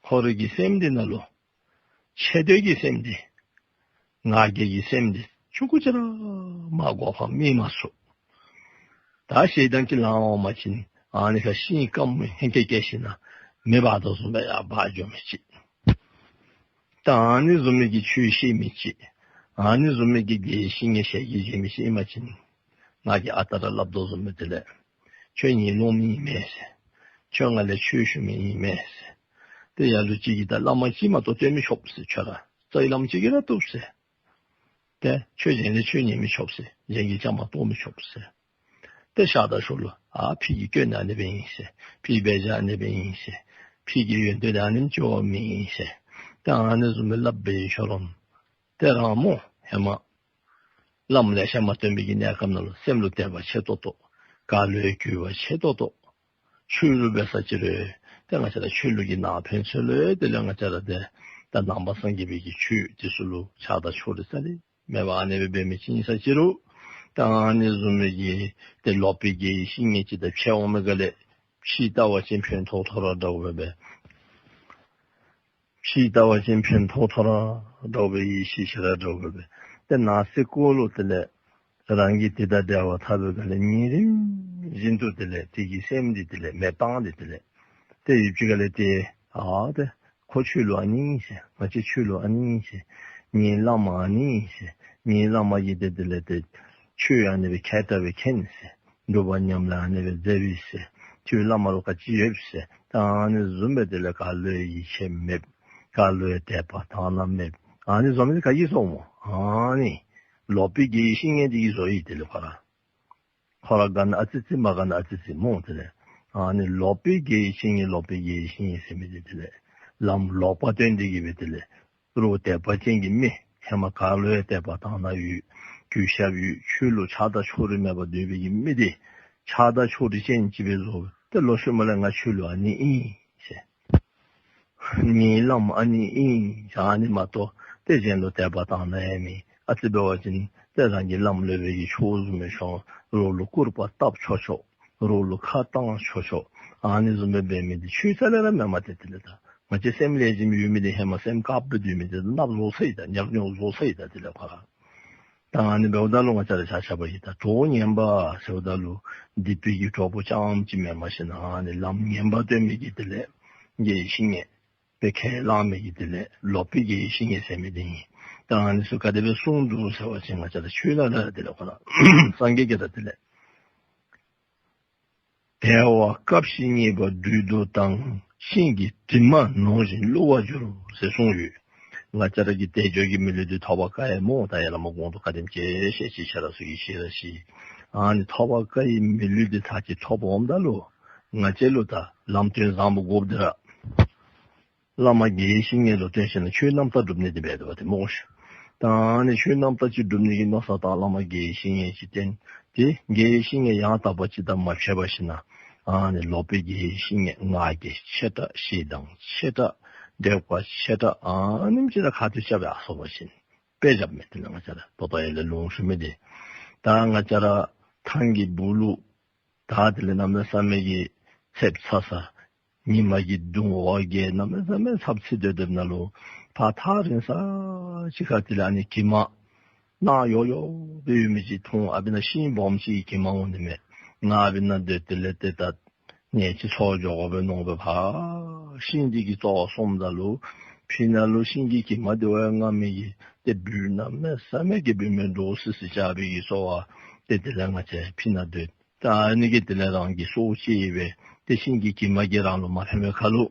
ཁོ་རའི་གི་སེམས་འདི་ནང་ལུ་ཆེ་འདོད་ཀྱི་སེམས་འདི་ང་རྒྱལ་གྱི་སེམས་འདི་ཆུང་ཀུ་ཅིག་ར་མ་དགོ་པར་མི་མ་ཚུགས། ད་ཞེ་སྡང་ཅིག་ལང་འོང་པ་ཅིན་ཨ་ནི་ཁར་ཤིང་སྐམ་ཧེང་སྐལ་བཀལ་ཞིནམ་མེ་འབར་དོ་བཟུམ་སྦེ་ཡར་འབར་འགྱོ་མི་ཅིག། ད་ཨ་ནི་བཟུམ་མའི་གི་ཆོས་ཤེས་མི་ཅིག། ཨ་ནི་བཟུམ་མའི་གི་དགེ་བཤེས་གཉེན་ཞལ་གྱིས་བཞེས་མི་ཅིག་ཨིན་པ་ཅིན། ང་གིས་ཨ་རྟག་ར་སླབ་དོ་བཟུམ་སྦེ་དེ་ལས། ཁྱོད་ངེའི་སློབ་མ་ཨིན་མས་ཟེར། ཁྱོད་ང་ལས་ཆོས་ཞུ་མི་ཨིན་མས་ཟེར། ཏེ་ལ་ལུ་ཅིག་གིས་ད་བླ་མ་ཅིག་མ་གཏོགས་བསྟེན་མི་ཆོག་ཟེར། ཁྱོད་ར་རྩ་བའི་བླམ་ཅིག་གིས་ར་བཏུབ་ཟེར། ཏེ་ཁྱོད་གཞན་ལས་ཆོས་ཉན་མི་ཆོག་ཟེར། གཞན་གྱི་བཅའ་མར་གཏོགས་མི་ཆོག་ཟེར། ཏེ་ཤ་དང་ཆུ་ལུ་ཨ་ཕི་གི་སྐྱོན་ཨ་ནི་སྦེ་ཨིན་ཟེར། ཕིའི་དཔེ་ཆ་ཨ་ནི་སྦེ་ཨིན་ཟེར། ཕི་གི་ཡོན་ཏན་ཨ་ནེམ་ཅིག་ཨིན་ཟེར། ཏེ་ཨ་ནི་བཟུམ་སྦེ་སླབ་སྦེ་ཤོར་རུང་། ཏེ་རང་མོ་ཧེ་མ་བླམ་ལེ་ཤ་མ་བསྟེན་པའི་གི་གནས་སྐབས་ནང་ལུ་སེམས་ལུ་དད་པ་ཆེ་ཏོག་ཏོ། ག་ལུ་ཡང་གུས་པ་ཆེ་ཏོག་ཏོ། ཆོས་ལུགས་འབད་ས་ཅི་རུང་ཏེ་ང་བཅས་ར་ཆོས་ལུགས་ཀྱི་ནང་ཕན་ཚུན་ལུ་དེ་ལས་ང་བཅས་ར་ཏེ་ད་ནང་པ་སངས་རྒྱས་པའི་གི་ཆོས་དེ་ཚུ་ལུ་ཆགས་སྡང་ཕྱོགས་རིས་རྩ་ལས་མེད་པར་ཨ་ནི་སྦེ་འབད་མི་ཅིག་ཨིན་ས་ཅི་རུང་ད་ཨ་ནི་བཟུམ་མའི་གི་ཏེ་ལོག་པའི་དགེ་བའི་བཤེས་གཉེན་ཅིག་དང་ཕྱད་འོང་མི་ག་ལས་ཕྱི་ལྟ་བ་ཅིན་ཕན་ཐོགས་ཐོགས་ར་འདྲཝ་སྦེ་སྦེ། ཕྱི་ལྟ་བ་ཅིན་ཕན་ཐོགས་ཐོགས་ར་འདྲཝ་སྦེ་ཡིད་ཆེས་ཆེ་ར་འདྲཝ་སྦེ་སྦེ། ཏེ་ནང་སེམས་ཁོག་ལུ་དེ་ལས་རང་གིས་དེ་དང་འབྲེལ་བ་འཐབ་པའི་ག་ལས་ཉིན་རེ་བཞིན་དུ་དེ་ལས་དེ་གི་སེམས་འདི་དེ་ལས་མེདཔ་བཏང་སྟེ་དེ་ལས་ཏེ་ཡུདཔ་ཅིག་ག་ལས་ཏེ་ཨ་ཏེ་ཁོ་ཆོས་ལུགས་ཨ་ནི་ཨིན་ཟེར། ང་བཅས་ཆོས་ལུགས་ཨ་ནི་ཨིན་ཟེར། ངེའི་བླམ་ཨ་ནི་ཨིན་ཟེར། ངེའི་བླམ་གིས་ཏེ་དེ་ལས་ཏེ་ཆོས་ཨ་ནི་སྦེ་མཁས་དྲགས་སྦེ་མཁྱེན་ཟེར། སྒྲུབ་པ་ཉམས་ལེན་ཨ་ནི་སྦེ་མཛད་པས་ཟེར། ཁྱོད་བླམ་ལུ་ག་ཅི་ཡོད་ཟེར། ད་ཨ་ནི་བཟུམ་སྦེ་དེ་ལས་ག་ལུ་ཡང་ཡིད་ཆེས་མེད། ག་ལུ་ཡང་དད་པ་དག་སྣང་མེད། ཨ་ནི་བཟོ་མི་ག་གིས་བཟོ་སྨོ། ཨ་ནི་ལོག་པའི་དགེ་བའི་བཤེས་གཉེན་དེ་གིས་བཟོ་ཡི། དེ་ལས་ཁོ་ར་ཁོ་ར་དགའ་ན་ཨ་ཙི་ཙི་མ་དགའ་ན་ཨ་ཙི་ཙི་སྨོ། དེ་ལས་ཨ་ནི་ལོག་པའི་དགེ་བའི་བཤེས་གཉེན་ལོག་པའི་དགེ་བའི་བཤེས་གཉེན་ཟེར་མི་དེ་དེ་ལས་ལམ་ལོག་པ་སྟོན་ཏེ་གི་སྦེ་དེ་ལས་རོགས་དད་པ་ཅན་གྱི་མི་ཧེ་མ་ག་ལུ་ཡང་དད་པ་དག་སྣང་ཡོད། གུས་ཞབས་ཡོད། ཆོས་ལུགས་ཆགས་སྡང་ཕྱོགས་རིས་མེད་པར་སྡོད་པའི་གི་མི་དེ་ཆགས་སྡང་ཕྱོགས་རིས་ཅན་ཅིག་སྦེ་བཟོ། ཏེ་ལོག་ཤུལ་མ་ལས་ང་ཆོས་ལུགས་ཨ་ནི་ཨིན་ཟེར། ངེའི་བླམ་ཨ་ནི་ཨིན་ཟེར་ཨ་ནི་མ་གཏོགས་ཏེ་གཞན་ལུ་དད་པ་དག་སྣང་ཡང་མེད། ཨ་ཙི་འབད་བ་ཅིན་ཏེ་རང་གི་བླམ་སློབ་དཔོན་གྱི་ཆོས་བཟུམ་སྦེ་ཤོང་། རོགས་ལུ་སྐུར་པ་བཏབ་ཆོག་ཆོག། རོགས་ལུ་ཁ་བཏང་ཆོག་ཆོག། ཨ་ནི་བཟུམ་སྦེ་འབད་མི་དེ་ཆོས་རྩ་ལས་ར་མེན་མས། ཏེ་དེ་ལས་ད་ང་བཅས་སེམས་ལེགས་ཤོམ་ཡོད་མི་དེ་ཧེ་མ་སེམས་དཀརཔོ་སྦེ་སྡོད་མི་དེ་ནགཔོ་བཟོ་སོ་ཡི། ད་ཉག་ཉོག་བཟོ་སོ་ཡི། ད་དེ་ལས་ཁོ་ར་ད་ཨ་ནི་འབདཝ་ད་ལུ་ང་བཅས་ར་ཆ་ཁྱབ་ཀྱིས་ད་གྲོགས་ངན་པ་ཟེརཝ་ད་ལུ་སྡིག་པའི་གི་གྲོགས་པོ་རྐྱངམ་ཅིག་མེན་མ་གཞི་ན་ཨ་ནི་ལམ་ངན་པ་སྟོན་མི་གི་དེ་ལས་དགེ་བཤེས་གཉེན་སྦེ་ཁས་བླངས་མི་གི་དེ་ལས་ལོག་པའི་དགེ་བཤེས་གཉེན་ཟེར་མི་དེ་ཨིན། ད་ཨ་ནི་ཚུ་ག་དེ་སྦེ་གསུངས་འདུག་ཟེར་བ་ཅིན་ང་བཅས་ར་ཆོས་ནང་ལས་དེ་ལས་ཁོ་ར་སངས་རྒྱས་ཀྱིས་ད་དེ་ལས་དལ་བ་སྐབས་ཤིག་རྙེད་པ་སྦྲུལ་གདུག་དང་། ཤིང་གི་གྲིབ་མ་ནོར་བཞིན་བསླུ་བར་འགྱུར་ཟེར་གསུངས་ཡོད། ང་བཅས་ར་གི་དལ་འབྱོར་གྱི་མི་ལུས་འདི་ཐོབ་པར་དཀའ་ཡི་སྨོ། ད་ཡར་ལས་མར་གོང་དུ་ག་དེམ་ཅིག་བཤད་ཅི། ཁྱེད་ར་ཚུ་གིས་ཤེས་ར་ཤེས། ཨ་ནི་ཐོབ་པར་དཀའ་བའི་མི་ལུས་འདི་ཚར་གཅིག་ཐོབ་འོངམ་ད་ལུ་ང་བཅས་ལུ་ད་ལམ་སྟོན་བཟང་པོ་དགོཔ་འདི་ར་བླ་མ་དགེ་བའི་བཤེས་གཉེན་ལུ་བསྟེན་ཞིནམ་ལས་ཆོས་རྣམ་དག་སྒྲུབ་ནི་འདི་འབད་དོ་བ་ཏེ་སྨོ་ཤིག། ད་ཨ་ནི་ཆོས་རྣམ་དག་ཅིག་སྒྲུབ་ནི་གི་མནོ་བསམ་བཏང་བླ་མ་དགེ་བའི་བཤེས་གཉེན་ཅིག་བསྟེན། ཏེ་དགེ་བའི་བཤེས་གཉེན་ཡང་དག་པ་ཅིག་དང་མ་ཕྱད་པར་ཞིནམ་ལས་ཨ་ནི་ལོག་པའི་དགེ་བའི་བཤེས་གཉེན་ང་རྒྱལ་ཆེ་དྲགས། ཞེ་སྡང་ཆེ་དྲགས། དྲེགས་པ་ཆེ་དྲགས། ཨ་ནེམ་ཅིག་ལུ་ཁ་ཐུག་རྐྱབ་སྦེ་ཨ་སོང་པ་ཅིན་དཔེ་རྐྱབ་མས། དེ་ལས་ང་བཅས་ར་ད་ལྟོ་ཡར་ལས་ལུང་ཞུ་མི་འདི་ད་ང་བཅས་ར་ཐང་གི་སྦུག་ལུ་ད་དེ་ལས་གནམ་མེད་ས་མེད་ཀྱི་ཚདཔ་ཚ་ས་ཉི་མ་གི་གདུང་བ་གིས་གནམ་མེད་ས་མེད་ཚབས་ཆེ་སྡོད་སྡོདཔ་ནང་ལུ་ཕར་ཐག་རིང་ས་ཅིག་ཁར་དེ་ལས་ཨ་ནི་གྱིབ་མ་ནག་ཡོག་ཡོག་སྦེ་ཡོད་མི་ཅིག་མཐོང་། ཨ་ཕི་ན་ཤིང་སྦོམ་ཅིག་གི་གྱིབ་མ་འོང་ནི་མས། ང་ཨ་ཕི་ན་སྡོད་དེ་ལས་ཏེ་ད་ནས་ཅིག་ཚོར་འགྱོ་དགོ་པས་མནོ་སྦེ་ཕར་ཤིང་འདི་གི་རྩ་བར་སོངམ་ད་ལུ་ཕི་ན་ལུ་ཤིང་གི་གྱིབ་མ་འདི་བ་ཡང་མངར་མི་གི་ཏེ་སྦུལ་གནམ་མེད་ས་མེད་ཀྱི་སྦུལ་མེ་འདྲོག་སི་སི་རྐྱབ་པའི་གི་སོ་བ་ཏེ་དེ་ལས་ང་བཅས་ཕི་ན་སྡོད། ད་ཨ་ནི་གིས་དེ་ལས་རང་གི་སྲོག་བཅད་སྦེ་ཏེ་ཤིང་གི་གྱིབ་མ་གིས་རང་ལུ་མ་ཕན་པའི་ཁར་ལུ་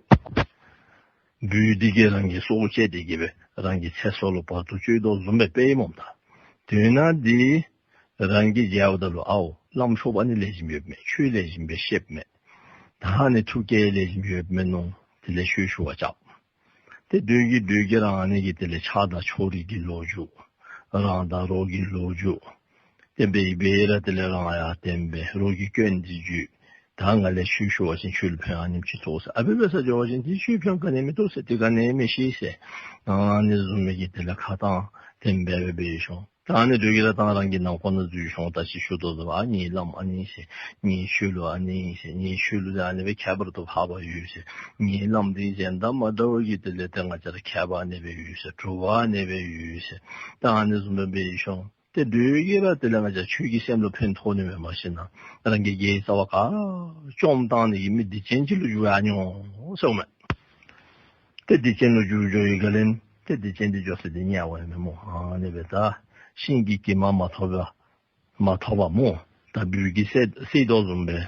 སྦུལ་འདི་གིས་རང་གི་སྲོག་བཅད་དེ་གིས་སྦེ་རང་གི་ཚེ་སྲོག་ལུ་བར་དུ་གཅོད་དོ་བཟུམ་སྦེ་དཔེ་ཨིན་མས། ད་དོན་དག་འདི་རང་གིས་མཇལཝ་ད་ལུ་ཨའོ་བླམ་ཆོསཔ་ཨ་ནི་ལེགས་ཤོམ་ཡོདཔ་མས། ཆོས་ལེགས་ཤོམ་སྦེ་ཤེསཔ་མས། ད་ཨ་ནི་ཐུགས་བསྐྱེད་ལེགས་ཤོམ་ཡོདཔ་མས་མནོ། དེ་ལས་ཆོས་ཞུ་བར་བཅར། ཏེ་སྡོད་ཀྱི་སྡོད་ཀྱི་རང་ཨ་ནི་གི་དེ་ལས་ཆགས་སྡང་ཕྱོགས་རིས་ཀྱི་ལོ་རྒྱུས། རང་དང་རོགས་ཀྱི་ལོ་རྒྱུས། ཏེ་འབད་འབད་ར་དེ་ལས་རང་ཡར་བསྟན་པས་རོགས་ཀྱི་སྐྱོན་འདི་བརྗོད། ད་ང་ལས་ཆོས་ཞུ་བ་ཅིན་ཆོས་ལུ་ཕན་ཨ་ནེམ་ཅིག་ཐོགས་ཟེར། ཨ་ཕི་འབད་སར་འགྱོ་བ་ཅིན་དེ་ཆོས་ཕན་ག་ནི་མི་ཐོགས་ཟེར། དེ་ག་ནི་མི་ཤེས་ཟེར། ཨ་ནི་བཟུམ་མའི་གི་དེ་ལས་ཁ་གཏང་དེ་འབད་འབད་འབད་ཤོང་། ད་ཨ་ནི་འགྱོ་གི་ར་ད་རང་གི་ནང་ཁོག་ནང་འཛུལ་ཤོང་། ད་ཅི་ཞུ་དོ་བཟུམ་ཨ་ངེའི་བླམ་ཨ་ནི་ཨིན་ཟེར། ངེའི་ཆོས་ལུགས་ཨ་ནི་ཨིན་ཟེར། ངེའི་ཆོས་ལུགས་འདི་ཨ་ནི་སྦེ་ཁྱད་པར་དུ་འཕགས་པ་ཡོད་ཟེར། ངེའི་བླམ་འདི་གཞན་དང་མ་འདྲ་བའི་གི་དེ་ལས་ཏེ་ང་བཅས་ར་མཁས་པ་ཨ་ནི་སྦེ་ཡོད་ཟེར། གྲུབ་པ་ཨ་ནི་སྦེ་ཡོད་ཟེར། ད་ཨ་ནི་བཟུམ་སྦེ་འབད་ཤོང་། ཏེ་འགྱོ་གི་ར་དེ་ལས་ང་བཅས་ཆོས་ཀྱིས་སེམས་ལུ་ཕན་ཐོགས་ནི་མེན་མ་གཞི་ན་རང་གི་དགེ་བའི་རྩ་བ་ག་བཅོམ་བཏང་ནི་གི་མི་སྡིག་ཅན་ཅིག་ལུ་འགྱུར་ཡར་འོང་ཟེརཝ་མས། ཏེ་སྡིག་ཅན་ལུ་འགྱུར་འགྱོ་བའི་སྒང་ལས་ ཏེ་དེ་ཅན་འདི་འགྱོ་ས་འདི་དམྱལ་བ་ཨིན་མས་སྨོ། ཨ་ནི་སྦེ་ད་ཤིང་གི་གྱིབ་མ་མ་ཐོབ་པ་མ་ཐོབ་པ་སྨོ། ད་སྦུལ་གྱིས་བསད་བསད་དོ་བཟུམ་སྦེ་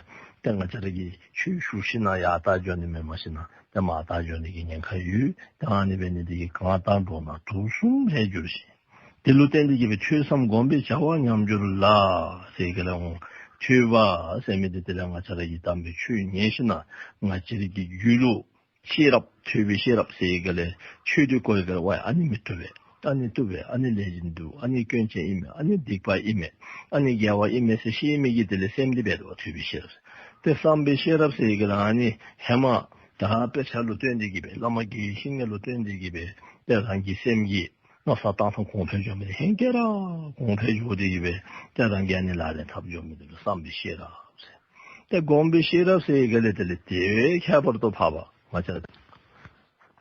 ཏེ་ང་བཅས་ར་གིས་ཆོས་ཞུ་ཞིན་ན་ཡར་ལྟ་འགྱོ་ནི་མེན། མ་ཤེས་ན་ཏེ་མར་ལྟ་འགྱོ་ནི་གི་ཉེན་ཁ་ཡོད། ད་ཨ་ནི་འབད་ནི་འདི་གིས་གང་ལྟར་འགྲོ་ན་དུག་གསུམ་ལས་གྱུར་ཞིང་། དེ་ལུ་བརྟེན་ཏེ་གི་སྦེ་ཐོས་བསམ་སྒོམ་པའི་བྱ་བ་ཉམས་འགྱུར་ལ་ཟེར་ག་ལས་འོང་། ཐོས་པ་ཟེར་མི་འདི་དེ་ལས་ང་བཅས་ར་གིས་དམ་པའི་ཆོས་ཉན་ཞིན་ན་ང་བཅས་ར་གི་རྒྱུད་ལུ་ཤེས་རབ་ཐོས་པའི་ཤེས་རབ་ཟེར་ག་ལས་ཆོས་འདི་གོ་ཡི་ག་ལས་ཝའི་ཨ་ནི་མི་བཏུབ་པས། ཨ་ནི་བཏུབ་པས། ཨ་ནི་ལེགས་ཤོམ་འདུག། ཨ་ནི་སྐྱོན་ཅན་ཨིན་མས། ཨ་ནི་སྡིག་པ་ཨིན་མས། ཨ་ནི་དགེ་བ་ཨིན་མས་ཟེར་ཤེས་མི་གི་དེ་ལས་སེམས་འདི་འབད་དོ་བ་ཐོས་པའི་ཤེས་རབ། ཏེ་བསམ་པའི་ཤེས་རབ་ཟེར་ག་ལས་ཨ་ནི་ཧེ་མ་ད་དཔེ་ཆ་ལུ་བརྟེན་ཏེ་གི་སྦེ་བླ་མ་དགེ་བའི་བཤེས་གཉེན་ལུ་བརྟེན་ཏེ་གི་སྦེ་ཏེ་རང་གི་སེམས་ཀྱི་མནོ་བསམ་བཏང་ཐངས་གོང་འཕེལ་འགྱོ་མི་འདི་ཧེང་སྐལ་ར་གོང་འཕེལ་འགྱོ་སྟེ་གི་སྦེ་ཏེ་རང་གིས་ཨ་ནི་ལག་ལེན་འཐབ་འགྱོ་མི་འདི་ལུ་བསམ་པའི་ཤེས་རབ་ཟེར། ཏེ་སྒོམ་པའི་ཤེས་རབ་ཟེར་ག་ལས་དེ་ལས་དེ་བས་ཁྱད་པར་དུ་འཕགས་པ་ང་བཅས་ར་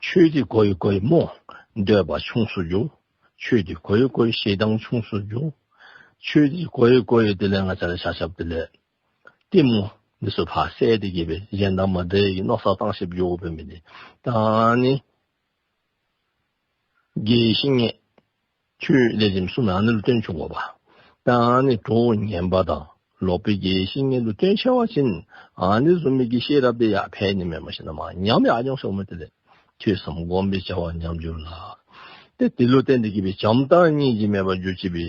ཆོས་འདི་གོ་ཡི་གོ་ཡི་སྨོ། འདོད་པ་ཆུང་སུ་འགྱུར། ཆོས་འདི་གོ་ཡི་གོ་ཡི་ཞེ་སྡང་ཆུང་སུ་འགྱུར། ཆོས་འདི་གོ་ཡི་གོ་ཡི་དེ་ལས་ང་བཅས་ར་ཆ་ཁྱབ་དེ་ལས་གཏི་མུག་འདི་ཚུ་ཕར་བསལ་ཏེ་གི་སྦེ་གཞན་དང་མ་འདྲ་བའི་མནོ་བསམ་བཏང་ཤེསཔ་འགྱོཝ་འབད་མི་འདི་ད་ཨ་ནི་དགེ་བའི་བཤེས་གཉེན་ཆོས་ལེགས་ཤོམ་གསུངས་མི་ཨ་ནི་ལུ་བརྟེན་བྱུང་དགོ་པ། ད་ཨ་ནི་གྲོགས་ངན་པ་དང་ལོག་པའི་དགེ་བའི་བཤེས་གཉེན་ལུ་བརྟེན་ཤེས་པ་ཅིན་ཨ་ནི་བཟུམ་མའི་གི་ཤེས་རབ་འདི་ཡར་འཕེལ་ནི་མེན། མ་ཤེས་ན་མར་ཉམས་ཡར་འགྱོ་ཟེར་མི་དེ་ལས་ཐོས་བསམ་སྒོམ་པའི་བྱ་བ་ཉམས་འགྱུར་ལ། ཏེ་དེ་ལུ་བརྟེན་ཏེ་གི་སྦེ་བྱམས་དང་སྙིང་རྗེ་མེད་པར་གྱུར་ཅིག་སྦེ།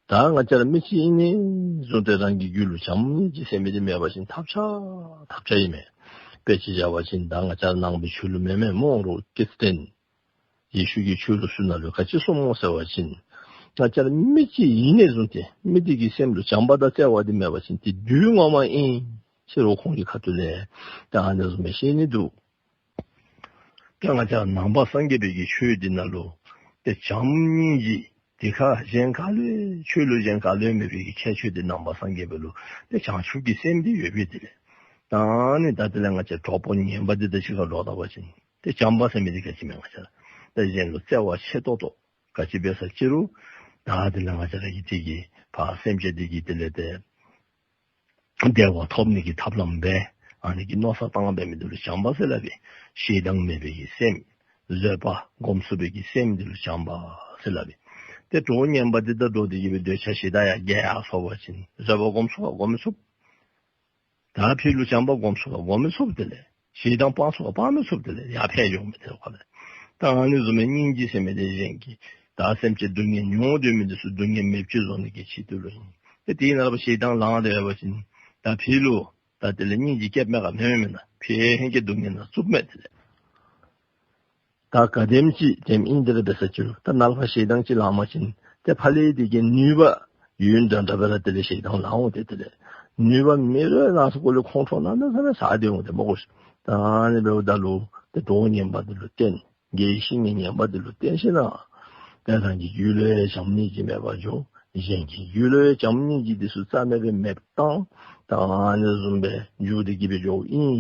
ད་ང་བཅས་ར་མི་ཅིག་ཨིན་ནི་བཟུམ་ཏེ་རང་གི་རྒྱུད་ལུ་བྱམས་སྙིང་རྗེ་ཟེར་མི་འདི་མེད་པ་ཅིན་ཐབས་ཆག་ཐབས་ཆག་ཨིན་མས། དཔེ་ཅིག་བཞག་པ་ཅིན་ད་ང་བཅས་ར་ནང་པའི་ཆོས་ལུགས་མེན་མས་སྨོ། རོགས་ཀིར་སི་ཊན་ཡེ་ཤུ་གི་ཆོས་ལུགས་ཚུ་ནང་ལུ་ག་ཅི་གསུངས་སྨོ་ཟེར་བ་ཅིན་ང་བཅས་ར་མི་ཅིག་ཨིན་ནི་བཟུམ་ཏེ་མི་འདི་གི་སེམས་ལུ་བྱམས་པ་དང་བརྩེ་བ་འདི་མེད་པ་ཅིན་ཏེ་བདུད་ངོ་མ་ཨིན་ཟེར་རོགས་ཁོང་གི་ཁ་ཐུག་ལས་ད་ཨ་ནི་བཟུམ་སྦེ་བཤད་ནི་འདུག། ད་ང་བཅས་ནང་པ་སངས་རྒྱས་པའི་གི་ཆོས་འདི་ནང་ལུ་ཏེ་བྱམས་སྙིང་རྗེ་འདི་ཁར་གཞན་ག་ལུ་ཡང་ཆོས་ལུགས་གཞན་ག་ལུ་ཡང་མེད་པའི་གི་ཁྱད་ཆོས་འདི་ནང་པ་སངས་རྒྱས་པ་ལུ་ཏེ་བྱང་ཆུབ་ཀྱི་སེམས་འདི་ཡོད་པའི་དེ་ལས། ད་ཨ་ནི་ད་དེ་ལས་ང་བཅས་གྲོགས་པོ་ངན་པ་འདི་དང་གཅིག་ཁར་འགྲོགས་ད་པ་ཅིན་ཏེ་བྱམས་པ་ཟེར་མི་འདི་ག་ཅི་མས། ང་བཅས་ར་ཏེ་གཞན་ལུ་བརྩེ་བ་ཆེ་ཏོག་ཏོ་ག་ཅི་འབད་ས་ཅི་རུང་ད་དེ་ལས་ང་བཅས་ར་གིས་དེ་གི་ཕར་སེམས་ཅན་འདི་གི་དེ་ལས་ཏེ་བདེ་བ་ཐོབ་ནི་གི་ཐབས་ལམ་འབད་ཨ་ནི་གི་མནོ་བསམ་བཏང་འབད་མི་འདི་ལུ་བྱམས་པ་ཟེར་སླབ་པས། ཞེ་སྡང་མེད་པའི་གི་སེམས། བཟོད་པ་སྒོམ་ཚུགས་པའི་གི་སེམས་འདི་ལུ་བྱམས་པ་ཟེར་སླབ་པས། ཏེ་གྲོགས་ངན་པ་འདི་དང་འགྲོགས་ཏེ་གི་སྦེ་འདོད་ཆགས་ཞེ་སྡང་ཡར་རྒྱས་ཡར་སོང་པ་ཅིན་བཟོད་པ་སྒོམ་ཚུགས་ག་སྒོམ་མི་ཚུགས། ད་ཕར་ལུ་བྱམས་པ་སྒོམ་ཚུགས་ག་སྒོམ་མི་ཚུགས། དེ་ལས་ཞེ་སྡང་སྤང་ཚུགས་ག་སྤང་མི་ཚུགས། དེ་ལས་ཡར་འཕེལ་འགྱོ་མི་དེ་ཁོ་ལས། ད་ཨ་ནི་བཟུམ་སྦེ་སྙིང་རྗེ་ཟེར་མི་འདི་གཞན་གྱི་ད་སེམས་ཅན་སྡུག་བསྔལ་མྱོང་སྡོད་མི་འདི་ཚུ་སྡུག་བསྔལ་མེདཔ་ཅིག་བཟོ་ནི་གི་ཆེད་དུ་ལུ་ཨིན། ཏེ་དེ་ནང་ལུ་ཞེ་སྡང་ལངས་ཏེ་འབད་བ་ཅིན་ད་ཕར་ལུ་ད་དེ་ལས་སྙིང་རྗེ་སྐྱེཝ་མས་ག་མེན་མེན་མེན་ན། ཕར་ཧེང་སྐལ་སྡུག་བསྔལ་ནང་ཚུདཔ་མས། དེ་ལས་ད་ག་དེམ་ཅིག་དེམ་ཨིན་དེ་ར་འབད་ས་ཅི་རུང་ད་ནཱ་ལས་ཕར་ཞེ་སྡང་ཅིག་ལངས་པ་ཅིན་ཏེ་ཕར་ལས་དེ་གི་ནུས་པ་ཡོད་དོ་འདྲ་འདྲ་སྦེ་ར་དེ་ལས་ཞེ་སྡང་ལངས་འོང་། ཏེ་དེ་ལས་ནུས་པ་མེད་རུང་ནང་སོ་ཁོ་ལས་ཁོང་ཁྲོ་ནང་ན་ས་ར་ཟ་སྟེ་འོང་། ཏེ་མ་གོ་ཤིག། ད་ཨ་ནི་འབདཝ་ད་ལུ་ཏེ་གྲོགས་ངན་པ་འདི་ལུ་བརྟེན། དགེ་བའི་བཤེས་གཉེན་ངན་པ་འདི་ལུ་བརྟེན་ཞིན་ན་ཏེ་རང་གི་རྒྱུད་ལུ་ཡང་བྱམས་སྙིང་རྗེ་མེད་པར་འགྱུར། གཞན་གྱི་རྒྱུད་ལུ་ཡང་བྱམས་སྙིང་རྗེ་འདི་ཚུ་རྩ་མེད་སྦེ་མེདཔ་བཏང་། ད་ཨ་ནི་བཟུམ་སྦེ་འགྱུར་ཏེ་གི་སྦེ་འགྱོཝ་ཨིན་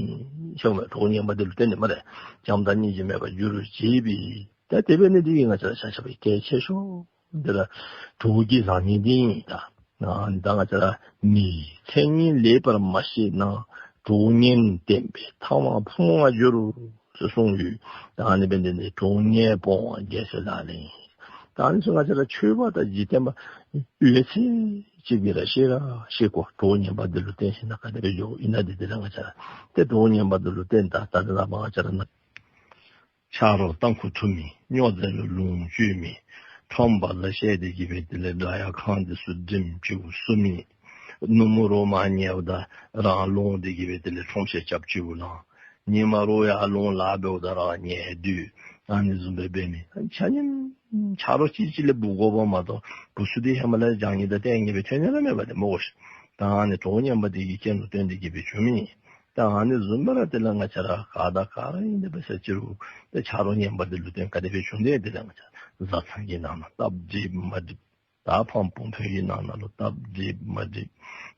ཟེར་མས། གྲོགས་ངན་པ་འདི་ལུ་བརྟེན་ནི་སྨ་རེ། བྱམས་དང་སྙིང་རྗེ་མེད་པར་འགྱུར་བར་བྱེད་པས། ད་དེ་འབད་ནི་འདི་གིས་ང་བཅས་ར་ཆ་ཁྱབ་ཀྱིས་གལ་ཆེ་ཤོས་འདི་ར་གྲོགས་ཀྱི་བཟང་ངན་འདི་ཨིན། ད་ད་ང་བཅས་ར་མིའི་མཚན་ཉིད་ལེགས་པར་མ་ཤེས་ན། གྲོགས་ངན་བསྟེན་པས་ཐ་མ་ཕུང་བར་འགྱུར། ཟེར་གསུངས་ཡོད། ད་ཨ་ནི་འབད་ནི་འདི་གྲོགས་ངན་སྤོང་བ་རྒྱལ་སྲས་ལག་ལེན་ཡིན། ད་ཨ་ནི་ཚུ་ང་བཅས་ར་ཆོས་པ་དང་འཇིག་རྟེན་པ་ཡོད་ཚད་ཅིག་གིས་ར་ཤེས་ར་ཤེས་དགོ། གྲོགས་ངན་པ་འདི་ལུ་བརྟེན་ཞིན་ན་ག་དེ་སྦེ་འགྱོཝ་ཨིན་ན་འདི་དེ་ར་ང་བཅས་ར་ཏེ་གྲོགས་ངན་པ་འདི་ལུ་བརྟེན། ད་ད་དེ་ནང་པ་ང་བཅས་ར་ནང་ཆ་རོགས་ཏམ་ཁུ་ཐུ་མི་སྨྱོ་རྫས་ལུ་ལོངས་སྤྱོད་མི་ཁྲོམ་པ་ལ་བཤད་དེ་གི་སྦེ་དེ་ལས་དགྲ་ཡ་ཁང་འདི་ཚུ་འགྲིམ་ཅིག་གུ་བསུ་མི་ནུབ་མོ་རོགས་མ་ཉལཝ་ད་རང་ལོང་སྟེ་གི་སྦེ་དེ་ལས་ཁྲོམ་བཤད་རྐྱབ་ཅིག་གུ་ལང་། ཉིན་མ་རོགས་ཡར་ལོང་ལཱ་འབདཝ་ད་རང་ཉལ་སྡོད། ཨ་ནི་བཟུམ་སྦེ་འབད་མི་ཆ་མཉམ་ཆ་རོགས་གཅིག་གཅིག་ལས་འབུ་དགོ་པ་མ་གཏོགས་འབུ་ཚུ་འདི་ཧེ་མ་ལས་བྱང་ཉེས་དང་ལྟས་ངན་སྦེ་ཐོན་ནི་ར་མེད་པ་ལས་མ་གོ་ཤིག། ད་ཨ་ནི་གྲོགས་ངན་པ་འདི་གི་རྐྱེན་ལུ་བརྟེན་ཏེ་གི་སྦེ་བྱུང་མི་ཨིན། ད་ཨ་ནི་བཟུམ་སྦེ་ར་དེ་ལས་ང་བཅས་ར་ག་དང་ག་ར་ཨིན་དེ་འབད་ས་ཅི་རུང་ཏེ་ཆ་རོགས་ངན་པ་འདི་ལུ་བརྟེན་ག་དེ་སྦེ་བྱུང་དེ་དེ་ལས་ང་བཅས་ར་བཟའ་ཚང་གི་ནང་ན་སྟབས་འགྲིག་མ་འགྲིག། ད་ཕམ་སྤུན་ཕ་གི་ནང་ན་ལུ་སྟབས་འགྲིག་མ་འགྲིག།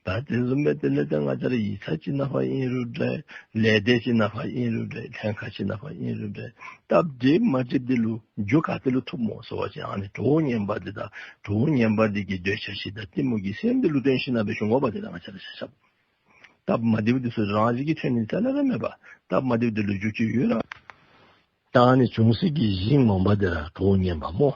ད་དེ་བཟུམ་སྦེ་དེ་ལས་ཏེ་ང་བཅས་ར་ཡིག་ཚང་ཅིག་ནང་ཕར་ཨིན་རུང་འདྲ། ལས་སྡེ་ཅིག་ནང་ཕར་ཨིན་རུང་འདྲ། ལྷན་ཁག་ཅིག་ནང་ཕར་ཨིན་རུང་འདྲ། སྟབས་འགྲིག་མ་འགྲིག་འདི་ལུ་རྒྱུ་ག་ཏེ་ལུ་ཐུགཔ་སྨོ་ཟེར་བ་ཅིན་ཨ་ནི་གྲོགས་ངན་པ་འདི་དང་གྲོགས་ངན་པ་འདི་གིས་འདོད་ཆགས་ཞེ་སྡང་གཏི་མུག་གི་སེམས་འདི་ལུ་བརྟེན་ཞིན་ན་སྦེ་བྱུང་དགོ་པ། དེ་ལས་ང་བཅས་ར་ཆ་ཁྱབ་སྟབས་མ་བདེཝ་འདི་ཚུ་རང་བཞིན་གྱིས་ཐོན་ནི་རྩ་ལས་ར་མེད་པ། སྟབས་མ་བདེཝ་འདི་ལུ་རྒྱུ་ཅིག་ཡོད་ར། ད་ཨ་ནི་བྱུང་ས་གི་གཞི་ངོ་མ་འདི་ར་གྲོགས་ངན་པ་སྨོ།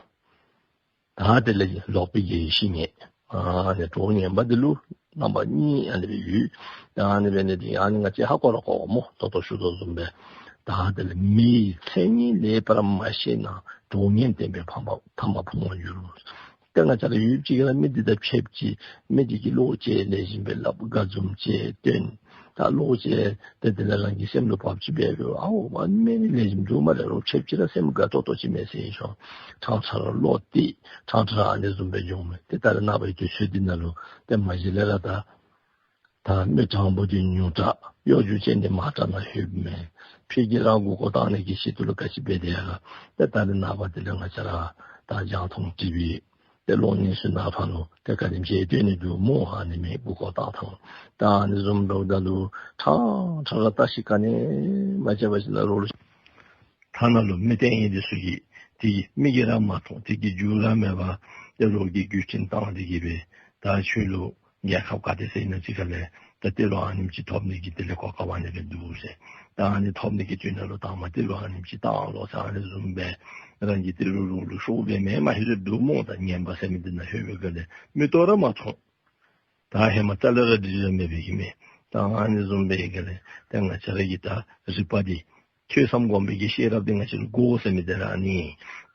ད་དེ་ལས་ལོག་པའི་གི་ཤི་ངེས། ཨ་ནི་གྲོགས་ངན་པ་འདི་ལུ་རྣམ་པ་གཉིས་ཨ་ནི་སྦེ་ཡོད། ད་ཨ་ནི་འབད་ནི་འདི་ཨ་ནི་ང་བཅས་ཧ་གོ་ར་གོ་སྨོ། ད་ལྟོ་ཞུ་དོ་བཟུམ་སྦེ། ད་དེ་ལས་མི་ཡི་མཚན་ཉིད་ལེགས་པར་མ་ཤེས་ན། གྲོགས་ངན་བསྟེན་པས་ཕ་མ་ཕ་མ་ཕུང་བར་འགྱུར། ཏེ་ང་བཅས་ར་ཡུདཔ་ཅིག་ལུ་མི་འདི་དང་ཕྱདཔ་ཅིག་མི་འདི་གིས་བློ་ཅིག་ལེགས་ཤོམ་སྦེ་སླབ། དགའ་འཛུམ་ཅིག་སྟོན། ད་བློ་ཅིག་ཏེ་དེ་ལས་རང་གི་སེམས་ལུ་བབས་ཅིག་འབད་འབདཝ་ཨའོ་མ་མི་འདི་ལེགས་ཤོམ་འདུག་སྨ་རེ། རོགས་ཕྱདཔ་ཅིག་ར་སེམས་དགའ་ཏོག་ཏོ་ཅིག་མས་ཟེར་ཞིནམ་ཕྲང་ཕྲང་ར་བློ་གཏད་ཕྲང་ཕྲང་ར་ཨ་ནི་བཟུམ་སྦེ་འགྱོཝ་མས། ཏེ་ད་རེས་ནངས་པའི་དུས་ཚོད་འདི་ནང་ལུ་ཏེ་མ་གཞི་ལས་ར་ད་ད་མི་དྲང་པོ་འདི་ཉུང་དྲགས། གཡོ་སྒྱུ་ཅན་འདི་མང་དྲགས་ནང་ལྷོདཔ་མས། ཕྱི་གི་ར་མགུ་སྐོར་བཏང་ནི་གི་ཆེད་དུ་ལུ་ག་ཅི་འབད་དེ་ཡང་ར་ཏེ་ད་རེས་ནངས་པ་འདི་ལུ་ང་བཅས་ར་ད་རྒྱང་མཐོང་ཊི་ཝི་ཏེ་གློག་བརྙན་ཚུ་ནང་ཕར་ལུ་ཏེ་ག་དེམ་ཅིག་སྟོན་ནི་འདུག་སྨོ། ཨ་ནི་མི་མགུ་སྐོར་བཏང་ཐངས་ད་ཨ་ནི་བཟུམ་འབདཝ་ད་ལུ་ཕྲང་ཕྲང་ར་བརྟག་ཞིབ་ག་ནི་མ་བྱས་པ་ཅིག་ལུ་རོགས་ལུ་ཐ་ན་ལུ་མི་སྟེང་ཡི་འདི་ཚུ་གིས་དེ་གི་མིག་གིས་ར་མ་མཐོང་། དེ་གི་རྒྱུས་ར་མེད་པར་ཏེ་རོགས་ཀྱིས་རྒྱུ་རྐྱེན་བཏང་སྟེ་གིས་སྦེ་ད་ཁྱོད་ལུ་རྒྱལ་ཁབ་ག་ཏེ་ཟེར་ན་ཅིག་ཁ་ལས་ད་ཏེ་ལོ་ཨ་ནེམ་ཅིག་ཐོབ་ནི་གི་དེ་ལས་གོ་སྐབས་ཨ་ནི་སྦེ་འདུག་ཟེར། ད་ཨ་ནི་ཐོབ་ནི་གི་དོན་ལུ་དང་པ་ཏེ་ལོ་ཨ་ནེམ་ཅིག་བཏང་ལོ་ཟེར་ཨ་ནི་བཟུམ་སྦེ་རང་གིས་ཏེ་རོགས་རོགས་ལུ་ཤོབ་འབད་མི་མ་ཧེ་རེ་འདུག་སྨོ། ད་ངན་པ་ཟེར་མི་འདི་ནང་ལྷོད་པའི་སྒང་ལས་མིག་ཏོ་ར་མ་མཐོང་། ད་ཧེ་མ་རྩ་ལས་ར་འདྲིས་ར་མེད་པའི་གི་མི། ད་ཨ་ནི་བཟུམ་སྦེ་གི་ལས་ཏེ་ང་བཅས་ར་གི་ད་རིག་པ་འདི་ཐོས་བསམ་སྒོམ་པའི་གི་ཤེས་རབ་འདི་ང་བཅས་ལུ་དགོ་ཟེར་མི་འདི་ར་ཨ་ནི།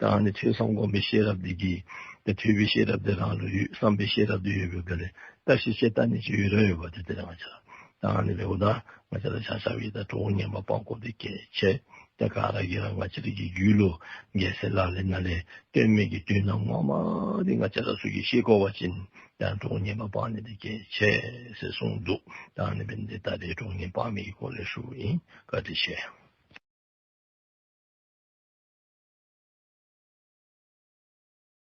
ད་ཨ་ནི་ཐོས་བསམ་སྒོམ་པའི་ཤེས་རབ་འདི་གིས་ཏེ་ཐོས་པའི་ཤེས་རབ་འདི་རང་ལུ་ཡོད། བསམ་པའི་ཤེས་རབ་འདི་ཡོད་པའི་སྒང་ལས་བརྟག་ཞིབ་དཔྱད་བལྟ་ནི་ཅིག་ཡོད་ར་ཡོདཔ་འདི་ཏེ་ང་བཅས་ར་ད་ཨ་ནི་འབདཝ་ད་ང་བཅས་ར་ཆ་ཁྱབ་ཀྱིས་ད་གྲོགས་ངན་པ་སྤང་དགོཔ་འདི་གལ་ཆེ། ཏེ་ག་ར་གིས་ར་ང་བཅས་ར་གི་རྒྱུད་ལུ་རྒྱལ་སྲས་ལག་ལེན་ནང་ལས་སྟོན་མི་གི་དོན་དག་ངོ་མ་འདི་ང་བཅས་ར་ཚུ་གིས་ཤེས་དགོ་པ་ཅིན་ཡང་གྲོགས་ངན་པ་སྤང་ནི་འདི་གལ་ཆེ་ཟེར་གསུངས་འདུག། ད་ཨ་ནི་འབད་ནི་འདི་ད་རེས་གྲོགས་ངན་སྤང་མི་གི་སྐོར་ལས་ཞུཝ་ཨིན། བཀའ་དྲིན་ཆེ།